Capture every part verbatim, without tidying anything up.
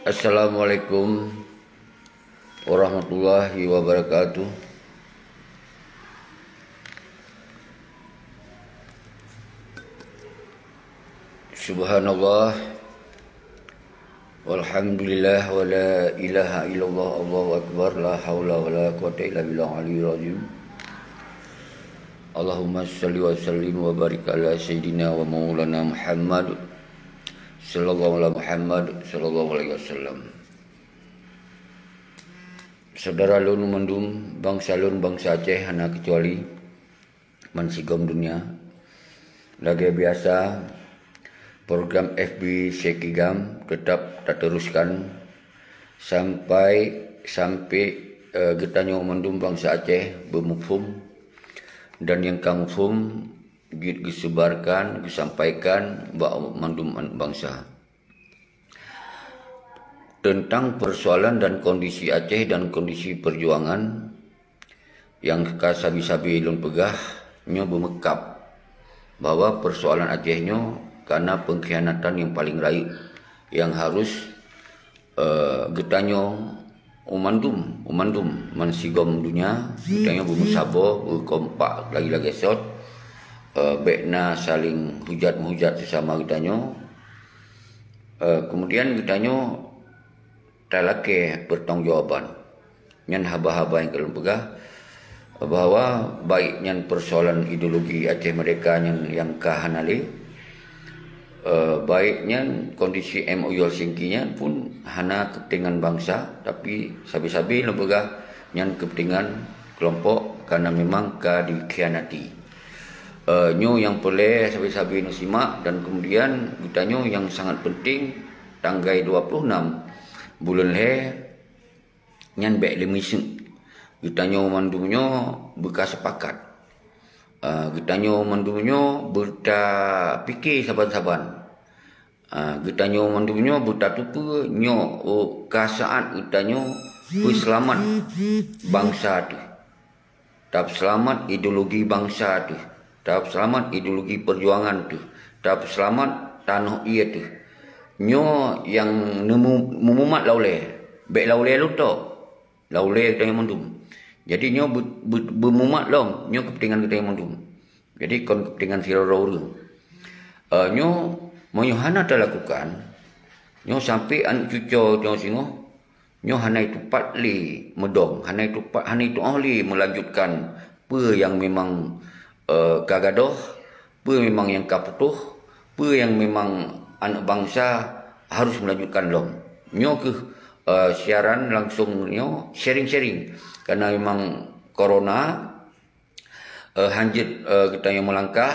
Assalamualaikum warahmatullahi wabarakatuh. Subhanallah. Walhamdulillah, wa la ilaha illallah, Allahu akbar, la haula wa la quwwata illa billah aliyul azim. Allahumma shalli wa sallim wa barik ala sayyidina wa maulana Muhammad sallallahu ala Muhammad sallallahu alaihi wasallam. Saudara lôn mandum, bangsa lôn, bangsa Aceh hana kecuali, bansigom dunia. Lagée biasa, program F B Syekh Kigam teutap tateuruskan sampai, sampai, eh, geutanyoe mandum bangsa Aceh beumuphom dan nyang ka muphom jeuet geusebarkan, geusampaikan bak mandum bansa. Teuntang peusoalan dan kondisi Aceh dan kondisi peujuangan nyang ka sabe-sabe lôn peugah nyoe beumeukab bahwa peusoalan Aceh nyoe kana peungkhianatan nyang paleng rayeuk nyang harôh, eh, geutanyoe u mandum, u mandum bansigom dunia, geutanyoe beumeusaboh, beukompak lagée-lagée sot, eh, bék na saléng hujat-meuhujat sesama geutanyoe. Eh, keumudian geutanyoe talakée peurtanggongjawaban. Nyan haba-haba nyang ka lôn peugah bahwa baik nyan peusoalan ideologi Aceh Merdeka nyan nyang ka hana lé, eh, baik nyan kondisi M O U Helsinki nyan pun hana keupeuntengan bansa, tapi sabe-sabe lôn peugah nyan keupeuntengan keulompok kana memang ka dikhianati. Eh, nyoe nyang peureulée sabe-sabe neusimak dan keumudian geutanyoe nyang sangat peunténg tanggai dua puluh enam buleuen lhée nyan bék lé miseuk. Geutanyoe mandum nyoe beuka seupakat. Ah, geutanyoe mandum nyoe beutapike saban-saban. Ah, geutanyoe mandum nyoe beutatupeue nyoe, oh, ka saát geutanyoe peuseulamat bansa teuh. Tapeuseulamat ideologi bansa teuh, tapeuseulamat ideologi peujuangan teuh, tapeuseulamat tanoh ié teuh. Nyoe nyang neumu-, meumumat laulée, bék laulée lôn tok, laulée geutanyoe mandum. Jadi nyoe beu-, beu-, beumumat lom, nyoe keupeuntengan geutanyoe mandum. Jadi kon keupeuntengan sidroe-droe ureuëng. Eh, nyoe meunyoe hana talakukan, nyoe sampai aneuk cucoe nyoe singoh, nyoe hana itupat lé meudong, hana itupat, hana ituoh lé meulanjutkan peue nyang memang, eh, ka gadôh, peue memang nyang ka putôh, peue nyang memang aneuk bansa harôh meulanjutkan lom. Nyoe kheueh, eh, siaran langsong nyoe, sharing-sharing. Karena memang corona, eh, hanjeuet, eh, geutanyoe meulangkah,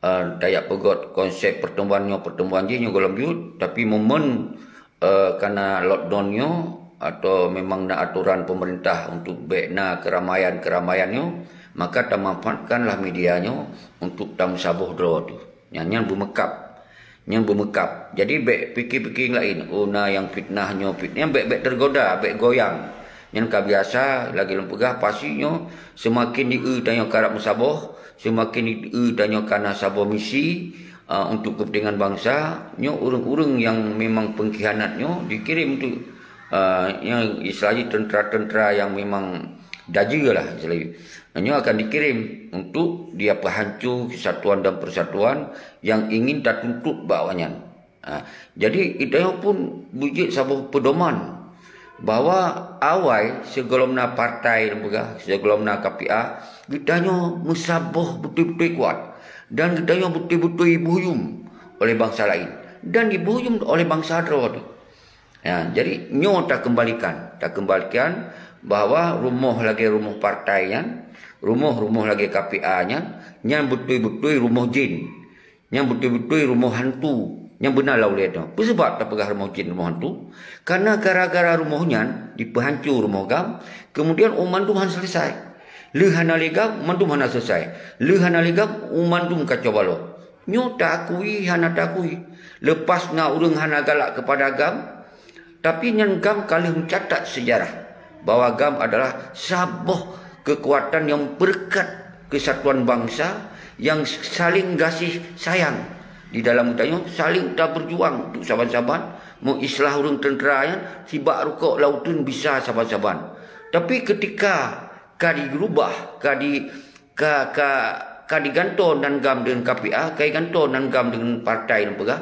eh, tajak peugét konsep pertemuan nyoe, pertemuan jih nyoe gohlom jeuet, tapi momen, eh, kana lockdown nyoe atau memang na atoran pemerintah untuk bék na keramaian-keramaian nyoe, maka tamanfaatkanlah media nyoe untuk tameusaboh droe teuh. Nyan, nyan beumeukab. Nyan beumeukab. Jadi, bék pike-pike nyang laén. Oh, na nyang fitnah nyoe, fitnah. Nyan bék, bék teugoda, bék goyang. Nyan ka biasa, lagée lôn peugah, pasti nyoe seumaken jieu tanyoe karab meusaboh, seumaken jieu tanyoe kana saboh misi, a, untuk keupeuntengan bansa. Nyoe ureuëng-ureuëng nyang memang peungkhianat nyoe jikirém untuk, a, nyang istilahnya teuntera-teuntera nyang memang dajeu lah istilahnya. Nyoe akan dikirém untuk dia peuhanco kesatuan dan persatuan nyang ingin tatuntot bak awaknyan. Ha, jadi, geutanyoe pun beujeuet saboh peudoman bahwa awai sigohlom na partai lôn peugah, sigohlom na K P A, geutanyoe meusaboh beutôi-beutôi kuat dan geutanyoe beutôi-beutôi jibeuhuyum oleh bansa laén dan jibeuhuyum oleh bansa droe teuh. Ya, jadi nyoe takeumbalikan, takeumbalikan bahwa rumoh lagée rumoh partai nyan, rumoh-rumoh lagée K P A nyan, nyan beutôi-beutôi rumoh jin. Nyan beutôi-beutôi rumoh hantu. Nyan beuna laulée nyoe. Peue sabab tapeugah rumoh jin, rumoh hantu? Karena gara-gara rumoh nyan jipeuhanco rumoh GAM, keumudian u mandum hana seuleusoe. Lheueh hana lé GAM, u mandum hana seuleusoe. Lheueh hana lé GAM, u mandum kacau balau. Nyoe taakui hana taakui. Lepas na ureuëng hana galak keupada GAM, tapi nyan GAM ka lheueh meucatat seujarah bahwa GAM adalah saboh keukuatan nyang peureukat keusatuan bansa, nyang saléng gaséh sayang di dalam geutanyoe, saléng tabeujuang untuk saban-saban Meu istilah ureuëng teuntera nyan, sibak rukok lauteun bisa saban-saban. Tapi keutika ka dirubah, ka di ka ka ka digantoe nan GAM deungon KPA, ka digantoe nan GAM deungon partai nyang peugah,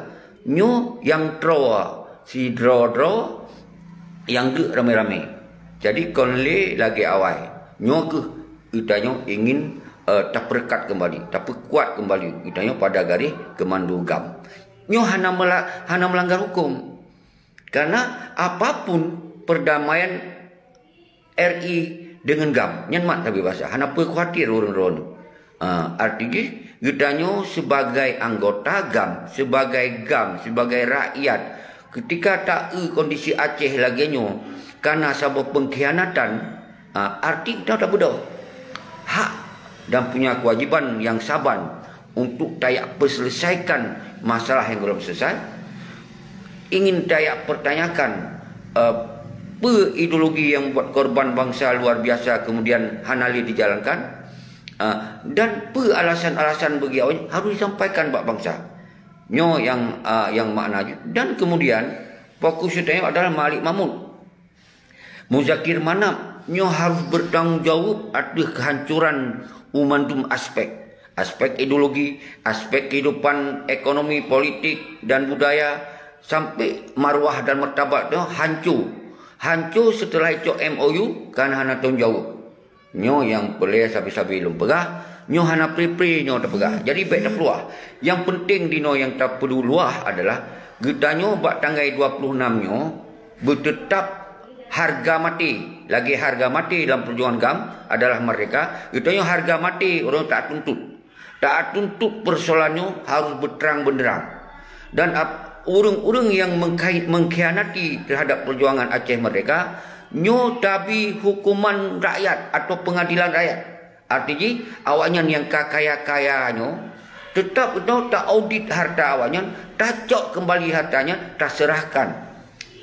nyoe nyang troe sidroe-droe, nyang geuk ramé-ramé. Jadi kon lé lagée awai. Nyoe keuh geutanyoe ingin, eh, tapeureukat keumbali, tapeukuat keumbali geutanyoe pada garéh keumando GAM. Nyoe hana meula-, hana meulanggar huköm. Karena apapun perdamaian RI deungon GAM, nyan mat sabe basa, hana peue khawatir ureuëng droeneuh. Ha, arti jih, geutanyoe sebagai anggota GAM, sebagai GAM, sebagai rakyat, ketika taeu kondisi Aceh lagée nyoe, kana saboh pengkhianatan, ha, arti geutanyoe tabeudôh hak dan punya kewajiban nyang saban untuk tayak peuselesaikan masalah nyang gohlom selesai, ingin tayak pertanyakan, eh, peue ideologi nyang buat korban bansa luar biasa kemudian hana lé dijalankan, eh, dan peue alasan-alasan bagi awaknyan harus disampaikan bak bansa. Nyoe nyang, eh, nyang makna jih. Dan kemudian fokus geutanyoe adalah Malik Mahmud. Muzakir Manaf nyoe harôh bertanggung jawab ateueh kehancuran u mandum aspek. Aspek ideologi, aspek kehidupan ekonomi, politik, dan budaya, sampai marwah dan martabat nyoe hanco. Hanco seuteulah icok MoU, kan hana tanggung jawab. Nyoe nyang peureulée sabe-sabe lôn peugah, nyoe hana pre-pre nyoe tapeugah. Jadi bék tapeuluah. Nyang peunteng dinoe nyang tapeuluah adalah geutanyoe bak tanggai dua puluh enam nyoe beuteutap hareuga maté. Lagée hareuga maté lam peujuangan GAM adalah merdeka, geutanyoe hareuga maté ureuëng tatuntut. Tatuntut persoalan nyoe harôh beuterang beuneurang. Dan ap-, ureuëng-ureuëng nyang mengkhai-, mengkhianati terhadap perjuangan Aceh Merdeka, nyoe tabi hukuman rakyat atau pengadilan rakyat. Arti jih, awaknyan nyang ka kaya-kaya nyoe, teutap geutanyoe ta-audit harta awaknyan, tacok keumbali harta nyan, taseurahkan.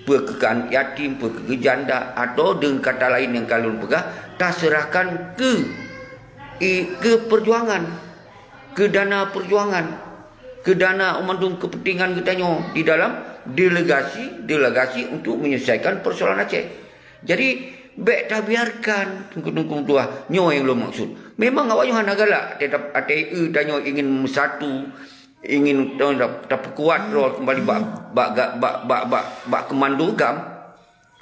Peue keu keuaneuk yatim, peue keu janda, atau deungon kata laén nyang ka lôn peugah, taseurahkan keu, i-, keu peujuangan, keu dana peujuangan, keu dana mandum keupeuntengan geutanyoe di dalam delegasi-delegasi untuk menyelesaikan persoalan Aceh. Jadi, bék tabiarkan teungku-teungku meutuah. Nyoe nyang lôn maksud. Memang awaknyoe hana galak, teutab até eu tanyoe ingin meusatu, ingin ta-, tapeukuat droe keumbali bak, bak, bak, bak, bak, bak keumando GAM.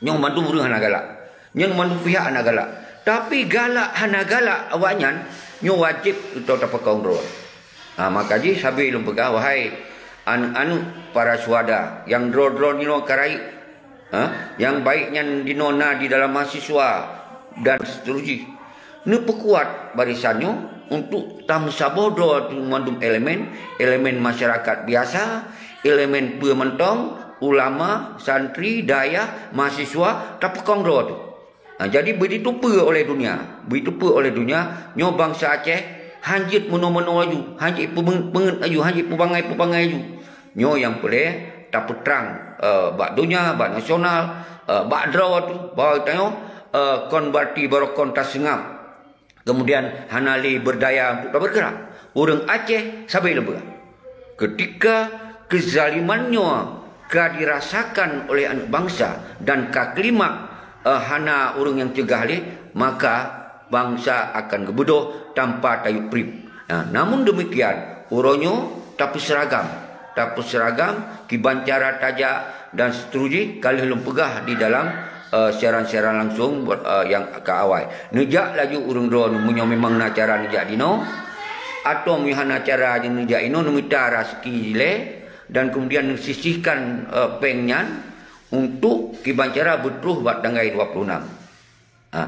Nyoe mandum ureuëng hana galak. Nyoe mandum pihak hana galak. Tapi galak hana galak awaknyan, nyoe wajéb geutanyoe tapeukong droe. Ha, maka jih sabe lôn peugah, wahai aneuëk-aneuëk para syuhada nyang droe-droe nyoe ka rayeuk, ha, nyang baik nyan dinoe na di dalam mahasiswa dan seterusjih. Neupeukuat barisan nyoe untuk tameusaboh droe mandum elemen, elemen masyarakat biasa, elemen peue mantong, ulama, santri, dayah, mahasiswa, tapeukong droe teuh. Ha, jadi beuditeupeue oleh dunia, beuditeupeue oleh dunia, nyoe bansa Aceh hanjeuet meunoe-meunoe laju, hanjeuet peungeut-peungeut laju, hanjeuet peubangai-peubangai laju. Nyoe nyang peureulée tapeutrang, eh, bak dunia, bak nasional, eh, bak droe teuh, bahwa tanyoe, eh, kon berarti baroe kon taseungab. Kemudian hana lé berdaya untuk tabeurgerak. Ureuëng Aceh sabe lôn peugah. Ketika kezaliman nyoe ka dirasakan oleh aneuëk bansa dan ka klimak, eh, hana ureuëng nyang cegah lé, maka bansa akan geubeudôh tanpa tayue prip. Nah, namun demikian, uroe nyoe tapeuseuragam, tapeuseuragam kiban cara tajak dan seterusjih ka lheueh lôn peugah di dalam, eh, siaran-siaran langsung, eh, nyang ka awai. Neujak laju ureuëng droe meunyoe memang na cara neujak dinoe, atau meunyoe hana cara nyang neujak inoe, neumita raseuki jilée dan kemudian neusisihkan, eh, péng nyan untuk kiban cara beutroh bak tanggai dua puluh enam. Ha,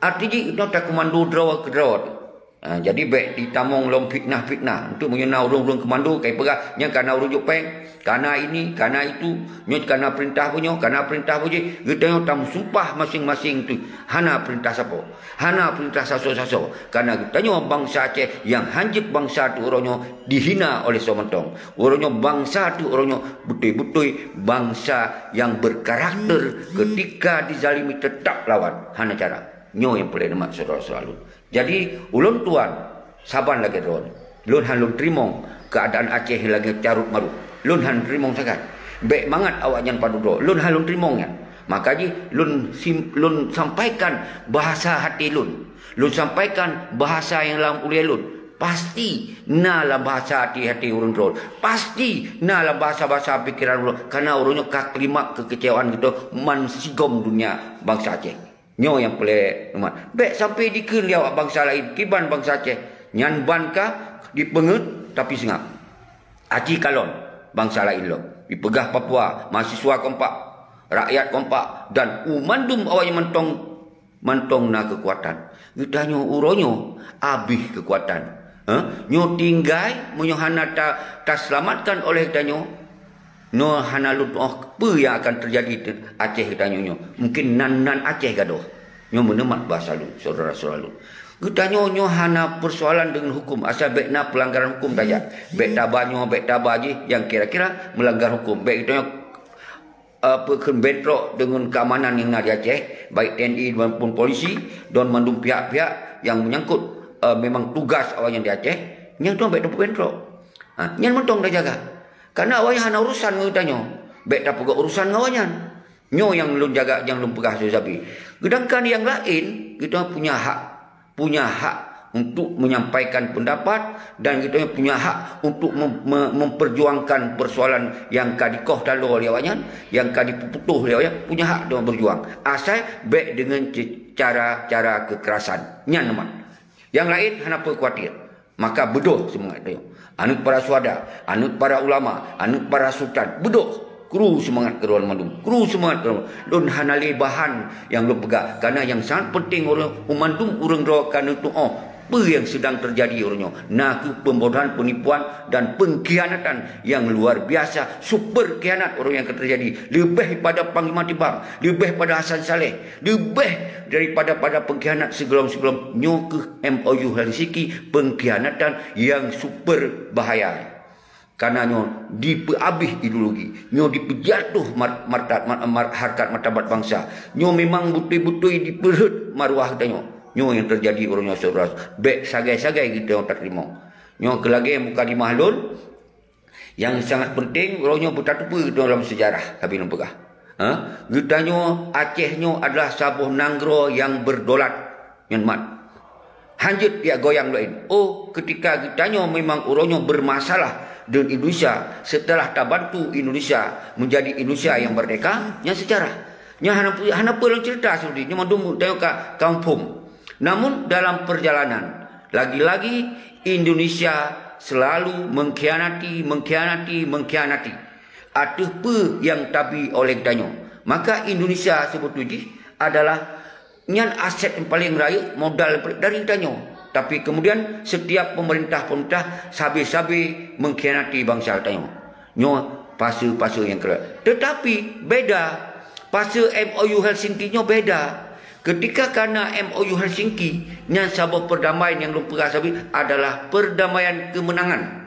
arti jih inoe takeumando droe keu droe. Ha, jadi bék ditamong lom fitnah-fitnah. Untuk meunyoe na ureuëng-ureuëng keumando, kai peugah, nyan kana ureuëng jok péng, kana ini, kana itu, nyoe kana peurintah bunoe, kana peurintah bujih, geutanyoe tameusumpah maséng-maséng tu hana peurintah sapo, hana peurintah sasoe-sasoe. Kana geutanyoe bansa Aceh nyang hanjeuet bansa tu uroe nyoe dihina oleh soe mantong. Uroe nyoe bansa tu uroe nyoe beutôi-beutôi bansa nyang berkarakter ketika dizalimi tetap lawan. Hana cara. Nyoe nyang peureulée neumat syedara-syedara lôn. Jadi, ulôn tuan, saban lagée droe. Lôn han lôn teurimong keuadaan Aceh lagée carôt marôt. Lôn han teurimong sagai. Bék mangat awaknyan padub droe. Lôn hana lôn teurimong nyan. Maka jih lôn sim-, lôn sampaikan bahasa hati lôn. Lôn sampaikan bahasa nyang lam ulée lôn. Pasti na lam bahasa hati-hati ureuëng droe. Pasti na lam bahasa-bahasa pikiran ureuëng. Karena ureuëng nyoe ka klimak keukeucewaan geutanyoe ban sigom dunia bansa Aceh. Nyoe nyang peureulée umat. Bék sampai dikheun lé awak bansa laén, kiban bansa Aceh. Nyan ban ka dipeungeut tapi seungab. Aci kalon bansa laén lom. Dipeugah Papua, mahasiswa kompak, rakyat kompak, dan u mandum awaknyan mantong, mantong na keukuatan. Geutanyoe uroe nyoe abéh keukuatan. Heh? Nyoe tinggai meunyoe hana ta-, taseulamatkan oleh geutanyoe, nyoe hana lôn tuoh peue nyang akan teujadi di Aceh geutanyoe nyoe. Mungkin nan-nan Aceh gadôh. Nyoe meuneumat bahasa lôn, syedara-syedara lôn. Geutanyoe nyoe hana peusoalan deungon huköm, asai bék na peulanggaran huköm tajak. Bék taba nyoe, bék taba jih nyang kira-kira meulanggar huköm. Bék geutanyoe, eh, peukheun bentrok deungon keamanan nyang na di Aceh, baik T N I maupun polisi, dan mandum pihak-pihak nyang menyangkut, eh, memang tugas awaknyan di Aceh, nyan tu bék tapeubentrok. Ha, nyan mantong tajaga. Karena awaknyan hana urusan ngon geutanyoe, bék tapeugah urusan ngon awaknyan. Nyoe nyang lôn jaga, nyang lôn peugah sabe-sabe. Sedangkan nyang laén, geutanyoe punya hak, punya hak untuk menyampaikan pendapat dan geutanyoe punya hak untuk mem-, me-, memperjuangkan persoalan nyang ka dikoh taloe lé awaknyan, nyang ka dipeuputoh lé awaknyan, punya hak geutanyoe berjuang. Asai bék deungon ce-, cara-cara kekerasan. Nyan teuma. Nyang laén hana peue khawatir. Maka beudôh seumangat tanyoe. Aneuëk para syuhada, aneuëk para ulama, aneuëk para sultan, beudôh. Kru seumangat keudroe mandum. Kru seumangat keudroe. Lôn hana lé bahan nyang lôn peugah. Karena nyang sangat penting ureuëng, mandum ureuëng droe ka neutuoh peue nyang sedang terjadi uroe nyoe. Na kheueh pembodohan, penipuan, dan pengkhianatan nyang luar biasa. Super khianat uroe nyang ka terjadi. Leubeh pada Panglima Tibang, leubeh pada Hasan Saleh, leubeh daripada pada pengkhianat sigohlom-sigohlom. Nyoe kheueh M O U Helsinki, pengkhianatan nyang super bahaya. Karena nyoe dipeuabéh ideologi, nyoe dipeujatuh mar-, martabat, mar-, mar-, harkat martabat bansa. Nyoe memang beutôi-beutôi dipeurhot maruah geutanyoe. Nyoe nyang terjadi uroe nyoe, syedara. Bék sagai-sagai geutanyoe tateurimong. Nyoe keu lagée mukadimah lôn, nyang sangat penting, uroe nyoe beutateupeue geutanyoe lam seujarah, sabe lôn peugah. Ha? Geutanyoe Aceh nyoe adalah saboh nanggroe nyang berdaulat. Nyan mat. Hanjeuet piak goyang laén. Oh, ketika geutanyoe memang uroe nyoe bermasalah dengan Indonesia, setelah tabantu Indonesia menjadi Indonesia yang merdeka, nyan seujarah. Nyan hana, hana peue lôn cerita seudeh, nyoe mandum tanyoe ka, ka muphom. Namun dalam perjalanan, lagi-lagi Indonesia selalu mengkhianati, mengkhianati, mengkhianati. Ateueh peue nyang tabi oleh geutanyoe. Maka Indonesia seubeutôi jih adalah nyan aset nyang paleng rayeuk, modal dari geutanyoe. Tapi kemudian setiap pemerintah-pemerintah sabe-sabe mengkhianati bansa geutanyoe. Nyoe fase-fase nyang keureueng. Tetapi beda, fase M O U Helsinki nyoe beda. Ketika kana M O U Helsinki, nyan saboh perdamaian nyang lôn peugah sabe adalah perdamaian kemenangan.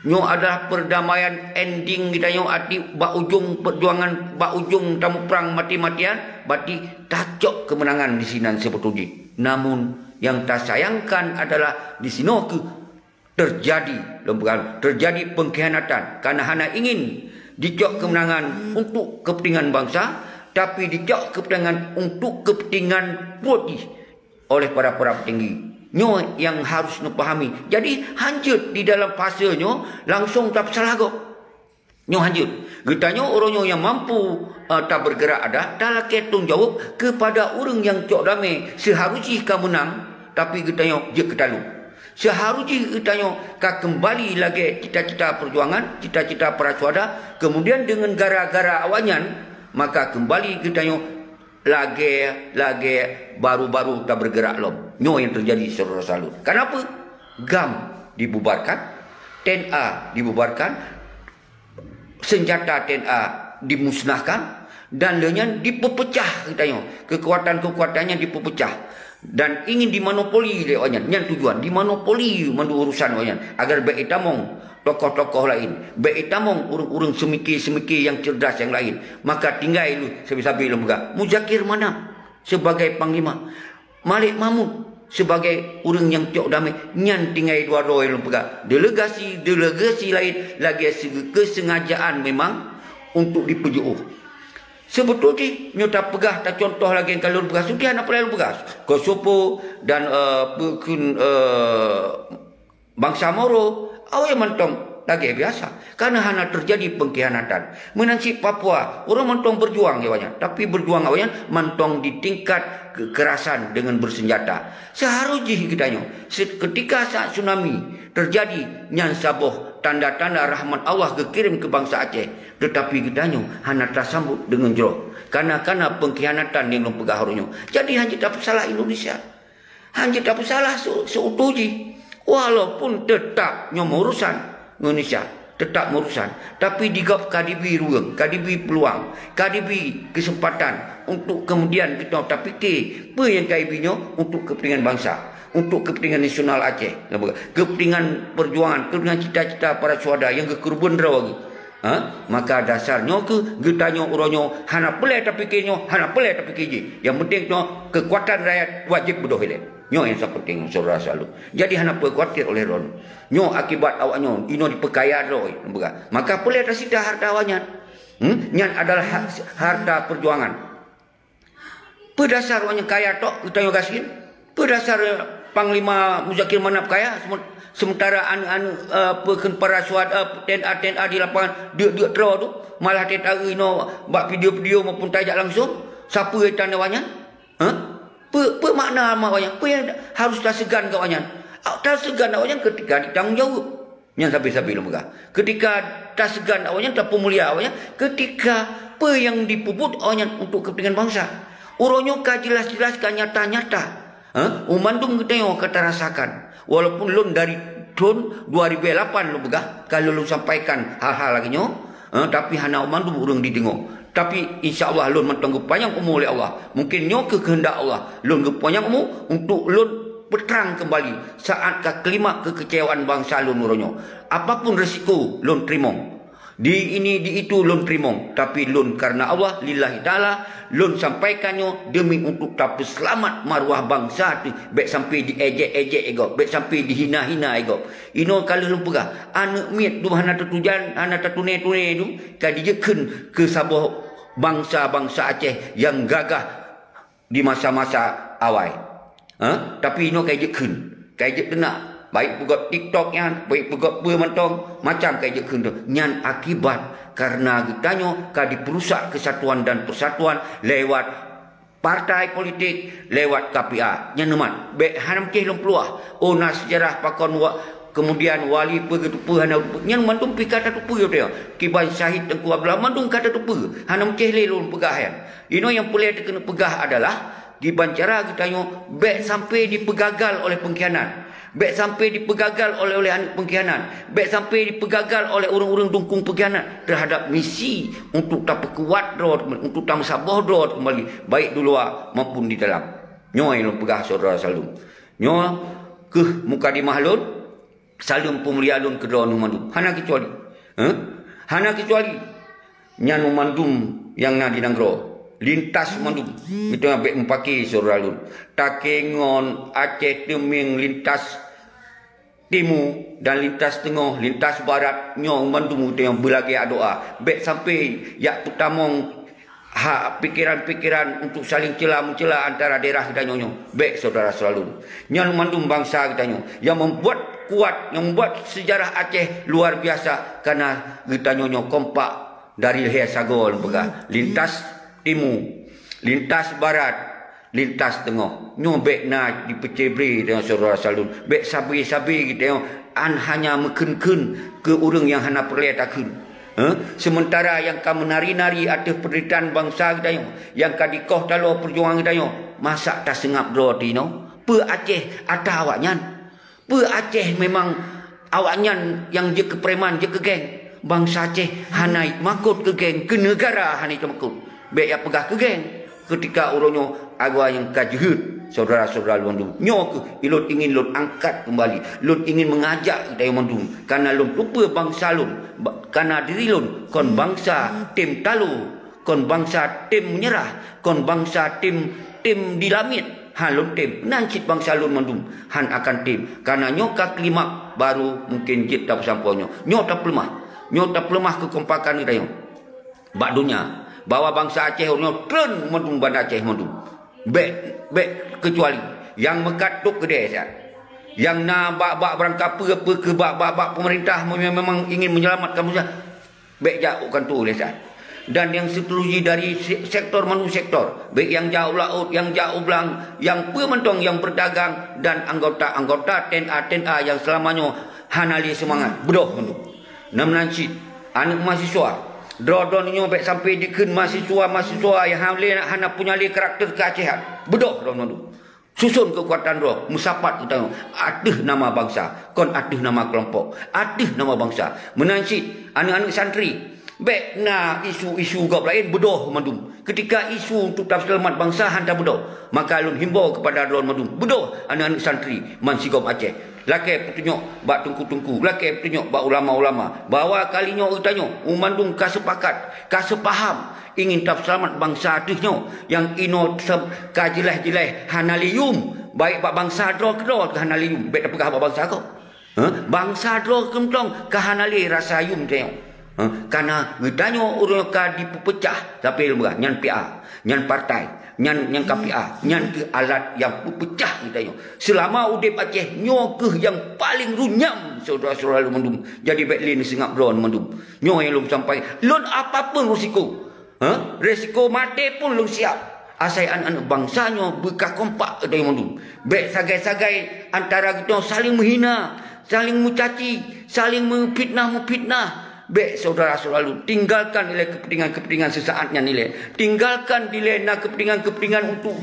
Nyoe adalah perdamaian ending geutanyoe, arti bak ujong perjuangan, bak ujong tamuprang mati-matian, berarti tacok kemenangan di sinan seubeutôi jih. Namun, nyang tasayangkan adalah di sinoe kheueh terjadi, lôn peugah, terjadi pengkhianatan, karena hana ingin dicok kemenangan untuk kepentingan bangsa, tapi dicok kepentingan untuk kepentingan pruet jih oleh para-para petinggi. Nyoe nyang harus neupahami. Jadi, hanjeuet di dalam fase nyoe langsung tapeusalah gob. Nyoe hanjeuet. Geutanyoe uroe nyoe nyang mampu, eh, tabergerak adat, talakée tanggung jaweueb keupada ureuëng nyang cok damé, seuharus jih ka meunang, tapi geutanyoe jeuet keu talu. Seuharus jih geutanyoe ka keumbali lagée cita-cita peujuangan, cita-cita para syuhada, kemudian deungon gara-gara awaknyan, maka keumbali geutanyoe lagée-lagée baru-baru tabergerak lom. Nyoe nyang teujadi, syedara saleuem. Kenapa? GAM dibubarkan, TNA dibubarkan, senjata TNA dimusnahkan, dan lheueh nyan dipeupeukah geutanyoe. Keukuatan-keukuatan nyan dipeupeukah dan ingin dimonopoli lé awaknyan. Nyan tujuan, dimonopoli mandum urusan awaknyan, agar bék itamong tokoh-tokoh laén. Bék itamong ureuëng-ureuëng seumike-seumike nyang cerdas nyang laén. Maka tinggai lheueh sabe-sabe lom gak Muzakir Manaf sebagai panglima, Malik Mahmud sebagai ureuëng nyang cok damé. Nyan tinggai dua droe lom peugah. Delegasi-delegasi laén lagée seuge-, keusengajaan memang untuk dipeujeuôh. Seubeutôi jih, nyoe tapeugah, tacontoh lagée ka lôn peugah, seudeh hana peureulee lôn peugah. Kosovo dan, eh, peue kheun, eh, bansa Moro, awaknyan mantong lagée biasa. Karena hana teujadi pengkhianatan. Meunan cit Papua, ureuëng mantong beujuang awaknyan. Tapi beujuang awaknyan mantong di tingkat kekerasan dengan bersenjata. Seuharôh jih geutanyoe, se-, ketika saat tsunami teujadi, nyan saboh tanda-tanda rahmat Allah geukirém keu bansa Aceh. Teutapi geutanyoe hana tasambot deungon jroh. Kana-kana pengkhianatan nyang lôn peugah uroe nyoe. Jadi, hana jeuet tapeusalah Indonesia. Hana jeuet tapeusalah seu-, seutoe jih. Walaupun teutap nyoe meurusan Indonesia, teutap meurusan. Tapi di gob ka dibi ruweueng, ka dibi peuluang, ka dibi keuseumpatan untuk keumudian geutanyoe tapike peue nyang ka ibi nyoe untuk keupeuntengan bansa, untuk keupeuntengan nasional Aceh, keupeuntengan peujuangan, keupeuntengan cita-cita para syuhada nyang geukeureubeuen droe geuh. Ha? Maka dasar nyoe kheueh geutanyoe uroe nyoe hana peureulée tapike nyoe, hana peureulée tapike jih. Nyang penting nyoe keukuatan rakyat wajéb beudôh ilée. Nyoe nyang seupenting syedara seualun. Jadi hana peue khawatir oleh droe. Nyoe akibat awaknyoe inoe dipeukaya droe, peugah. Maka peureulée tasita hareuta awaknyan. Hmm? Nyan adalah ha-, hareuta peujuangan. Peue dasar awaknyan kaya tok, geutanyoe gasien? Peue dasar, eh, Panglima Muzakir Manaf kaya, semen-, sementara aneuk-aneuk, eh, peue kheun para syuhada, eh, T N A, T N A di lapangan deuk-deuk troe tu, malah T N A inoe bak video-video maupun tajak langsung? Sapeue tan awaknyan? Hah? Peue, peue makna awaknyan? Peue nyang harus taseugan keu awaknyan? Taseugan awaknyan ketika ditanggung jaweueb. Nyan sabe-sabe lôn peugah. Ketika taseugan awaknyan, tapeumulia awaknyan, ketika peue nyang dipeubuet awaknyan untuk keupeuntengan bansa. Uroe nyoe ka jeulaih-jeulaih, ka nyata-nyata. Ha? Mandum geutanyoe ka tarasakan. Walaupun lôn dari thon dua ribu lapan lôn peugah, ka lôn sampaikan hal-hal lagée nyoe, ha, tapi hana mandum ureuëng jideungoe. Tapi, insya Allah, lôn mantong geupanyang umu lé Allah. Mungkin nyoe kheueh keuheundak Allah. Lôn geupanyang umu untuk lôn peutrang keumbali saat ka klimaks keukeucewaan bansa lôn uroe nyoe. Apapun risiko lôn teurimong. Di ini, di itu lôn teurimong. Tapi lôn kareuna Allah, lillahi ta'ala, lôn sampaikan nyoe deumi untuk tapeuseulamat maruah bansa teuh. Bék sampai diejek-ejek lé gob, bék sampai dihina-hina lé gob. Inoe ka lheueh lôn peugah, aneuk miet dum hana teutujan, hana tatuné-tuné dum, ka dijeuet kheun keu saboh bansa-bansa Aceh nyang gagah di masa-masa awai. Ha? Tapi inoe ka jeuet kheun, ka jeuet teunak, baik peugöt TikTok nyan, baik peugöt peue mantong, macam ka jeuet kheun tu. Nyan akibat kareuna geutanyoe ka dipeurusak keusatuan dan persatuan lewat partai politik, lewat K P A. Nyan neumat, bék hana meucéh lôn peuluah. Oh, na seujarah pakon wa-, keumudian wali peue geuteupeue hana geuteupeue. Nyan mandum pih ka tateupeue teuh. Kiban syahid Teungku Abdullah mandum ka tateupeue. Hana meucéh lé lôn peugah nyan. Inoe nyang peureulée keuneuk peugah adalah, kiban cara geutanyoe bék sampai dipeugagal oleh pengkhianat. Bék sampai dipeugagal oleh, oleh aneuk pengkhianat. Bék sampai dipeugagal oleh ureuëng-ureuëng dukung pengkhianat terhadap misi untuk tapeukuat droe, untuk tameusaboh droe keumbali, baik di luwa maupun di dalam. Nyoe nyang lôn peugah syedara seualun. Nyoe kheueh mukadimah lôn. Saleuem peumulia lôn keu droeneuh mandum. Hana keucuali. Heh? Hana keucuali. Nyan mandum nyang na di nanggroe. Lintas mandum. Geutanyoe bék mupake syedara lôn. Takengon Aceh Teumieng lintas timu dan lintas teungoh, lintas barat, nyoe mandum geutanyoe beulagée adoa. Bék sampai jak peutamong ha, pikiran-pikiran untuk saling cela-mencela antara daerah geutanyoe nyoe. Bék syedara seualun. Nyan mandum bansa geutanyoe nyang membuat kuat, nyang membuat sejarah Aceh luar biasa, karena geutanyoe nyoe kompak dari lhée sagoe lôn peugah. Lintas timu, lintas barat, lintas teungoh. Nyoe bék na dipeucébre deungon syedara seualun. Bék sabe-sabe geutanyoe an hanya meukheun-kheun keu ureuëng nyang hana peureulée takheun. Heh? Sementara nyang ka meunari-nari ateueh peunderitaan bansa geutanyoe, nyang ka dikoh taloe peujuangan geutanyoe, masa taseungab droe teuh inoe? Peue Aceh atra awaknyan? Peue Aceh memang awaknyan nyang jeuet keu preman, jeuet keu geng? Bansa Aceh hana makot keu geng, keu neugara hana makot. Bék jak peugah keu geng. Keutika uroe nyoe, agoe nyang ka jeuhet, syedara-syedara lôn mandum. Nyoe kheueh ilôn ingin lôn angkat keumbali. Lôn ingin meungajak geutanyoe mandum. Kana lôn teupeue bansa lôn, ba-, kana diri lôn kon bansa tem talo, kon bansa tem meunyeurah, kon bansa tem, tem dilamiet. Han lôn tem. Nan cit bansa lôn mandum han akan tem. Kana nyoe ka klimak, baru mungkin jeuet tapeusampoe nyoe. Nyoe tapeuleumah. Nyoe tapeuleumah keukompakan geutanyoe. bak donya bahwa bansa Aceh uroe nyoe treun mandum Banda Aceh mandum. Bék, bék keucuali nyang meukat tôb keudè siat. Nyang na bak-bak beurangkapeue, peue keu bak-bak, bak peumeurintah, meunyoe memang ingin menyelamatkan bansa, bék jak u kantô lé siat. Dan nyang seterusnya dari se-, sektor mandum sektor, bék nyang jak u laôt, nyang jak u blang, nyang peue mantong nyang berdagang, dan anggota-anggota T N A, T N A nyang seulama nyoe hana lé seumangat, beudôh mandum. Meunan cit, aneuëk mahasiswa, droe-droe nyoe bék sampai dikheun mahasiswa-mahasiswa nyang hana, hana punya lé karakter keuacehan. Beudôh droe mandum. Susun keukuatan droe, meusapat geutanyoe ateueh nama bansa, kon ateueh nama keulompok, ateueh nama bansa. Meunan cit, aneuëk-aneuëk santri, bék na isu-isu gob laén, beudôh mandum. Keutika isu untuk taseulamat bansa hana beudôh, maka lôn himbô keupada droe mandum, beudôh aneuëk-aneuëk santri bansigom Aceh. Lakée peutunyok bak teungku-teungku, lakée peutunyok bak ulama-ulama, bahwa kali nyoe geutanyoe mandum ka seupakat, ka seupaham, ingin taseulamat bansa teuh nyoe nyang inoe sem-, ka jeulaih-jeulaih hana lé yum, baik bak bansa droe keudroe hana lé yum, bék tapeugah bak bansa gob. Hah? Bansa droe keudroe ka hana lé rasa yum tanyoe. Hah? Kana geutanyoe ureuëng ka dipeupeucah, tapi lôn peugah, nyan P A, nyan partai, nyan, nyan ka P A, nyan keuh alat nyang peupeucah geutanyoe. Seulama udeb Aceh, nyoe keuh nyang paleng runyam, syedara-syedara lôn mandum. Jadi bék lé neuseungab droe mandum. Nyoe nyang lôn sampai, lôn apapun risiko. Ha? Risiko maté pun lôn siap. Asai aneuëk-aneuëk bansa nyoe beuka kompak geutanyoe mandum. Bék sagai-sagai antara geutanyoe saling meuhina, saling meucaci, saling meufitnah-meufitnah. Bék syedara-syedara lôn, tinggalkan ilée keupeuntengan-keupeuntengan seusaat nyan ilée. Tinggalkan dilée na keupeuntengan-keupeuntengan untuk,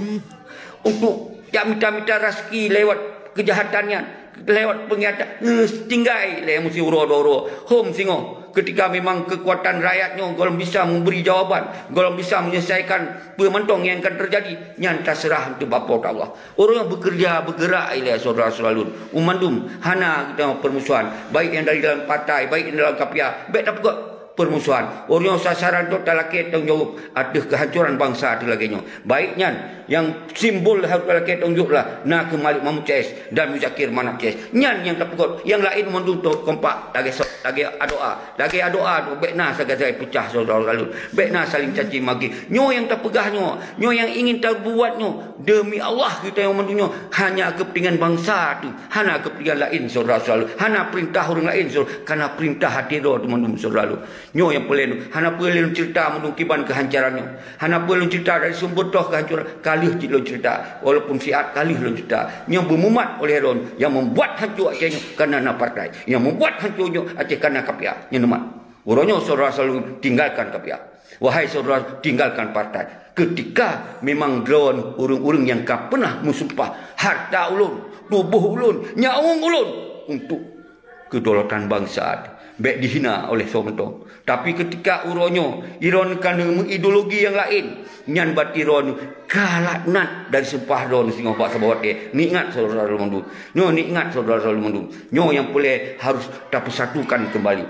untuk jak mita-mita raseuki lewat keujahatan nyan, lewat peungiatan, eh, tinggai lé meusiuroe dua uroe. Hom singoh, keutika memang keukuatan rakyat nyoe gohlom bisa meubri jawaban, gohlom bisa meunyeuleuesaikan peue mantong nyang akan teujadi, nyan taseurah keu Po teu Allah. Ureuëng beukeureuja, beugerak ilée syedara-syedara lôn. U mandum hana geutanyoe peurmusuhan, baik nyang dari dalam partai, baik nyang dalam K P A, bék tapeugét peurmusuhan. Ureuëng nyoe sasaran droe talakée tanggung jaweueb ateueh keuhancoran bansa teuh lagée nyoe. Baik nyan, nyang simbol harôh talakée tanggung jaweueb lah, na kheueh Malik Mahmud C S dan Muzakir Manaf C S. Nyan nyang tapeugét, nyang laén mandum teuh kompak lagée so-, lagée adoa. Lagée adoa tu bék na sagai-sagai peucah syedara-syedara lôn. Bék na saling caci maki. Nyoe nyang tapeugah nyoe, nyoe nyang ingin tabuet nyoe. Deumi Allah geutanyoe mandum nyoe hanya keupeuntengan bansa tu, hana keupeuntengan laén syedara-syedara lôn. Hana peurintah ureuëng laén syedara, kana peurintah até droe tu mandum syedara lôn. Nyoe nyang peureulée lôn, hana peureulée lôn ceurita mandum kiban keuhancoran nyoe. Hana peureulée lôn ceurita dari sumber toh keuhancoran, ka lheueh cit lôn ceurita. Walaupun siat ka lheueh lôn ceurita. Nyang beumumat oleh droe nyang membuat hanco Aceh nyoe kana na partai. Nyang membuat hanco nyoe Aceh kana K P A. Nyan umat. Uroe nyoe syedara-syedara lôn tinggalkan K P A. Wahai syedara, tinggalkan partai. Keutika memang droe ureuëng-ureuëng nyang ka peunah meusumpah harta ulôn, tuboh ulôn, nyawöng ulôn untuk keudolatan bansa, bék dihina oleh soe mantong. Tapi keutika uroe nyoe droe ka neumeuideologi nyang laén, nyan berarti droe ka laknat dari sumpah droe singoh bak saboh watée. Neuingat syedara-syedara lôn mandum. Nyoe neuingat syedara-syedara lôn mandum. Nyoe nyang peureulée harôh tapeusatukan keumbali.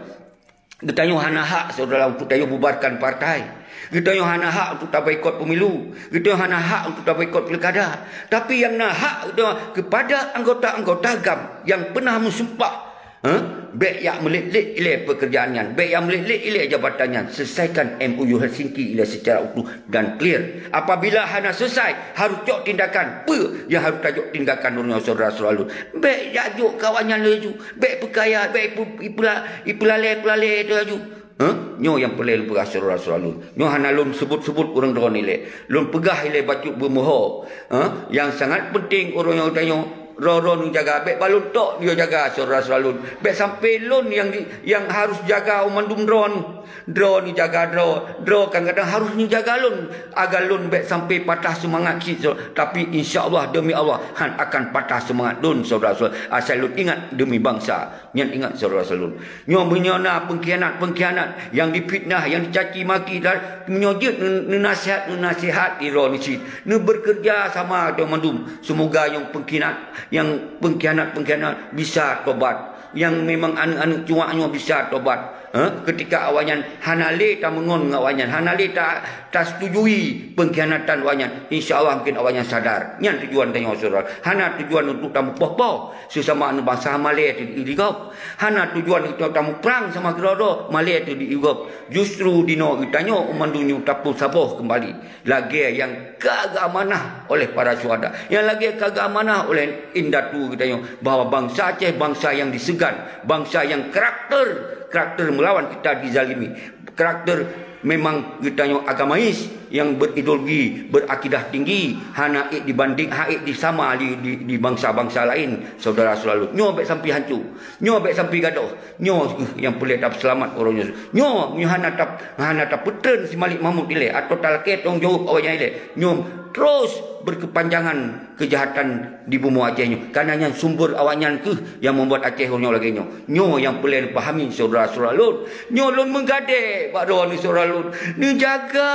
Geutanyoe hana hak syedara untuk tanyoe bubarkan partai. Geutanyoe hana hak untuk taboikot pemilu. Geutanyoe hana hak untuk taboikot pilkada. Tapi nyang na hak geutanyoe keupada anggota-anggota GAM nyang peunah meusumpah, ha? Bék jak meulet-let ilée peukeurjaan nyan. Bék jak meulet-let ilée jabatan nyan. Selesaikan M O U Helsinki ilée seucara utuh dan clear. Apabila hana selesai, harôh cok tindakan. Peue nyang harôh tajok tindakan uroe nyoe syedara-syedara lôn? Bék jak jok kawan nyan laju. Bék peukaya, bék ipe-, ipeula-, ipeulalée-peulalée laju. Ha? Nyoe nyang peureulée lôn peugah syedara-syedara lôn. Nyoe hana lôn seubut-seubut ureuëng droe ilée. Lôn peugah ilée bacut beumeuho. Ha? Nyang sangat peunteng uroe nyoe tanyoe, droe-droe neujaga, bék balon tok nyoe jaga syedara-syedara lôn. Bék sampai lôn nyang di-, nyang harôh jaga u mandum droe. Droe neujaga droe, droe kadang-kadang harôh neujaga lôn. Agar lôn bék sampai patah seumangat cit, tapi insya Allah, deumi Allah, han akan patah seumangat lôn, syedara-syedara. Asai lôn ingat deumi bansa. Nyan ingat syedara-syedara lôn. Nyoe meunyoe na pengkhianat-pengkhianat nyang difitnah, nyang dicaci maki, dan meunyoe jeuet neu-, neunasihat, neunasihat droe nyoe cit. Neubeureukeurja sama droe mandum. Seumoga nyang pengkhianat, nyang pengkhianat-pengkhianat bisa tobat. nyang memang aneuk-aneuk cuak nyoe bisa tobat. Eh, ketika awaknyan hana lé tameungon ngon awaknyan, hana lé ta-, tasetujui pengkhianatan awaknyan, insya Allah mungkin awaknyan sadar. Nyan tujuan tanyoe, syedara. Hana tujuan untuk tamupoh-poh sesama aneuk bansa, malée teuh di gob. Hana tujuan untuk tamuprang sama keudroe-droe, malée teuh di gob. Justru dinoe geutanyoe mandum nyoe tapeusaboh kembali. Lagée nyang ka geuamanah oleh para syuhada, nyang lagée ka geuamanah oleh indatu geutanyoe, bahwa bansa Aceh bansa nyang diseugan, bansa nyang karakter, karakter meulawan kita dizalimi, karakter memang geutanyoe agamais nyang berideologi, berakidah tinggi, hana ék dibanding, hana ék disama di, di, di bansa-bansa laén, syedara-syedara lôn. Nyoe bék sampai hanco, nyoe bék sampai gadôh. Nyoe kheueh nyang peureulée tapeuseulamat uroe nyoe. Nyoe, nyoe hana tap-, hana tapeutreun si Malik Mahmud ilée, atawa talakée tanggung jaweueb awaknyan ilée. Nyoe terus berkepanjangan kejahatan di bumoe Aceh nyoe. Karena nyan sumber awaknyan kheueh nyang membuat Aceh uroe nyoe lagée nyoe. Nyoe nyang peureulée neupahami, syedara-syedara lôn. Nyoe lôn meugadée bak droeneuh, syedara lôn. Neujaga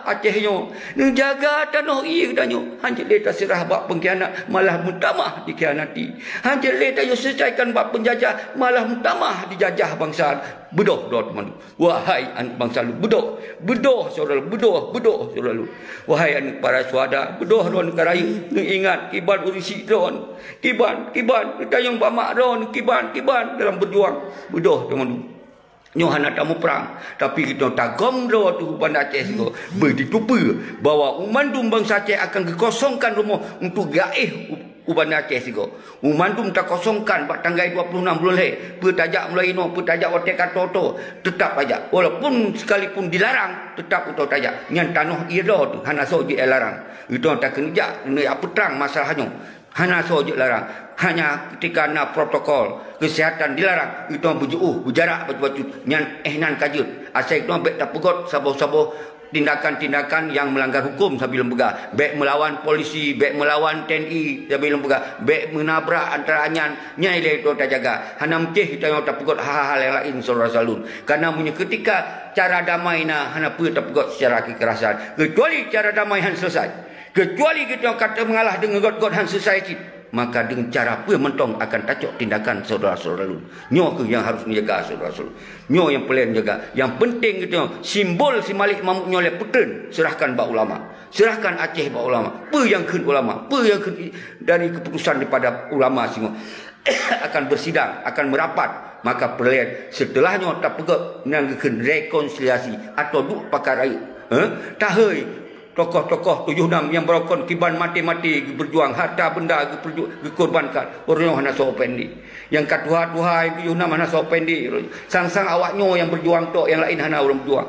Aceh nyoe. Neujaga tanoh ié geutanyoe. Hanjeuet lé taseurah bak pengkhianat, malah meutamah dikhianati. Hanjeuet lé tayue seulesaikan bak penjajah, malah meutamah dijajah bansa. Beudôh droe teuma. Wahai aneuk bansa lôn, beudôh, beudôh syedara lôn, beudôh, beudôh syedara lôn. Wahai aneuk para syuhada, beudôh droeneuh ka rayeuk, neuingat kiban ureuëng syiek droeneuh. Kiban, kiban, neutanyong bak mak droeneuh, kiban, kiban dalam beujuang. Beudôh teuma. Nyoe hana tamuprang, tapi geutanyoe tagom droe teuh u Banda Aceh sigoe. Beuditeupeue bahwa u mandum bansa Aceh akan geukosongkan rumoh untuk geuéh u, u Banda Aceh sigoe. U mandum takosongkan bak tanggai dua puluh enam buleuen lhée, peue tajak mulai inoe, peue tajak watée ka tô-tô, teutap tajak. Walaupun sekalipun dilarang, teutap geutanyoe tajak. Nyan tanoh ié droe teuh, hana soe jeuet larang. Geutanyoe takeuneuk jak, keuneuk jak peutrang masalah nyoe. Hana soe jeuet larang. Hanya ketika na protokol kesehatan dilarang, geutanyoe beujiôh, beujarak bacut-bacut. Nyan éh nan ka jeuet. Asai geutanyoe bék tapeugot saboh-saboh tindakan-tindakan nyang meulanggar huköm sabe lôn peugah. Bék meulawan polisi, bék meulawan T N I sabe lôn peugah. Bék meunabrak antara nyan, nyan ilée geutanyoe tajaga. Hana meucéh geutanyoe tapeugot hal-hal nyang laén, syedara-syedara lôn. Karena meunyoe ketika cara damai na, hana peue tapeugot secara kekerasan. Kecuali cara damai han selesai. Kecuali geutanyoe ka teumeungalah deungon göt-göt han selesai cit, maka deungon cara peue mantong akan tacok tindakan, syedara-syedara lôn. Nyoe kheueh nyang harôh neujaga, syedara-syedara lôn. Nyoe nyang peureulée neujaga. Nyang peunteng geutanyoe, simbol si Malik Mahmud nyoe lé peuteun, seurahkan bak ulama. Seurahkan Aceh bak ulama. Peue nyang kheun ulama? Peue nyang kheun dari keputusan daripada ulama singoh? Akan bersidang, akan merapat. Maka peureulée seuteulah nyoe tapeugét nyang geukheun rekonsiliasi atawa duek pakat rayeuk. Eh? Tahôi tokoh-tokoh tujoh nam nyang beurukon kiban maté-maté geupeujuang, harta benda geupeuju-, geukorbankan. Ureuëng nyoe hana soe peue di. Nyang ka tuha-tuha tujoh nam hana soe peue di. Sang-sang awak nyoe nyang beujuang tok, nyang laén hana ureuëng beujuang.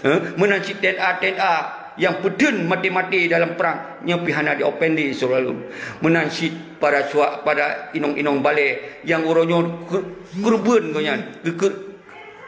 Eh? Meunan cit T N A, T N A nyang peuteun maté-maté dalam prang, nyoe pih hana diopendi seuralun. Meunan cit para suak, para inong-inong balée nyang uroe nyoe keu-, keureubeuen gobnyan, geukeu-,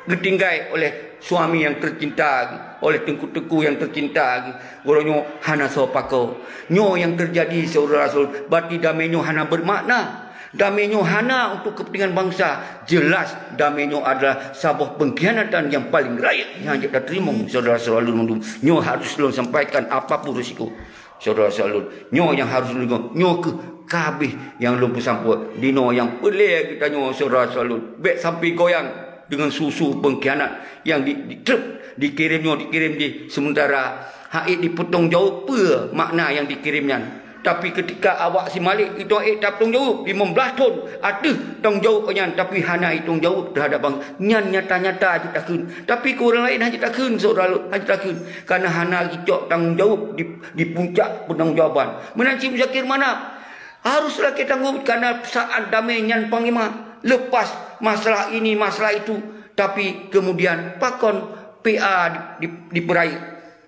geutinggai oleh suami nyang tercinta, oleh teungku-teungku nyang tercinta, uroe nyoe hana soe pakoe. Nyoe nyang teujadi, syedara rasul, berarti damé nyoe hana bermakna. Damé nyoe hana untuk kepentingan bansa. Jelas, damé nyoe adalah saboh pengkhianatan nyang paleng rayeuk nyang jeuet tateurimong, syedara rasul, lôn mandum. Nyoe harus lôn sampaikan apapun risiko. Syedara-syedara lôn, nyoe nyang harôh lôn deungoe, nyoe kheueh ka habéh nyang lôn peusampoe. Dinoe nyang peureulée geutanyoe, syedara-syedara lôn, bék sampoe goyang deungon su-su pengkhianat nyang di, di treb, dikirém nyoe, dikirém jih, seumeuntara hana ék jipeutanggung jaweueb peue makna nyang dikirém nyan. Tapi keutika awak si Malik itu hana ék tapeutanggung jaweueb, limong blaih thon ateueh tanggung jaweueb nyan, tapi hana jitanggung jaweueb teuhadap bansa, nyan nyata-nyata jeuet takheun. Tapi keu ureuëng laén hana jeuet takheun, syedara lôn, hana jeuet takheun. Karena hana jicok tanggung jaweueb di, di puncak peutanggung jawaban. Meunan cit Muzakir Manaf harôh lakée tanggung, karena saát damé nyan panglima, lepas masalah ini, masalah itu, tapi kemudian pakon P A di, di, dipeurayeuk?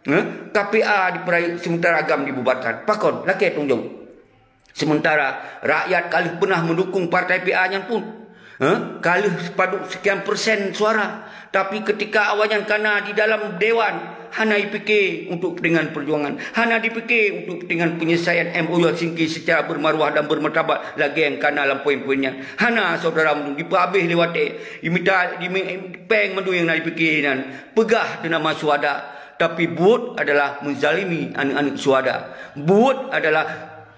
Eh? Ka P A dipeurayeuk seumeuntara GAM dibubarkan. Pakon lakée tanggung jaweueb? Seumeuntara rakyat ka lheueh peunah meudukong partai P A nyan pun, eh, ka lheueh padub sekian persen suara. Tapi keutika awaknyan ka na di dalam dewan, hana jipike untuk keupentingan peujuangan, hana jipike untuk keupentingan peunyeuleusayan M O U Helsinki seucara beurmaruah dan beurmartabat lagée nyang ka na lam poin-poin nyan. Hana, syedara, mandum jipeuhabéh lé watée, jimita, jimi-, péng mandum nyang na jipike nyan. Peugah teuh nama syuhada, tapi buet adalah meuzalimi aneuëk-aneuëk syuhada. Buet adalah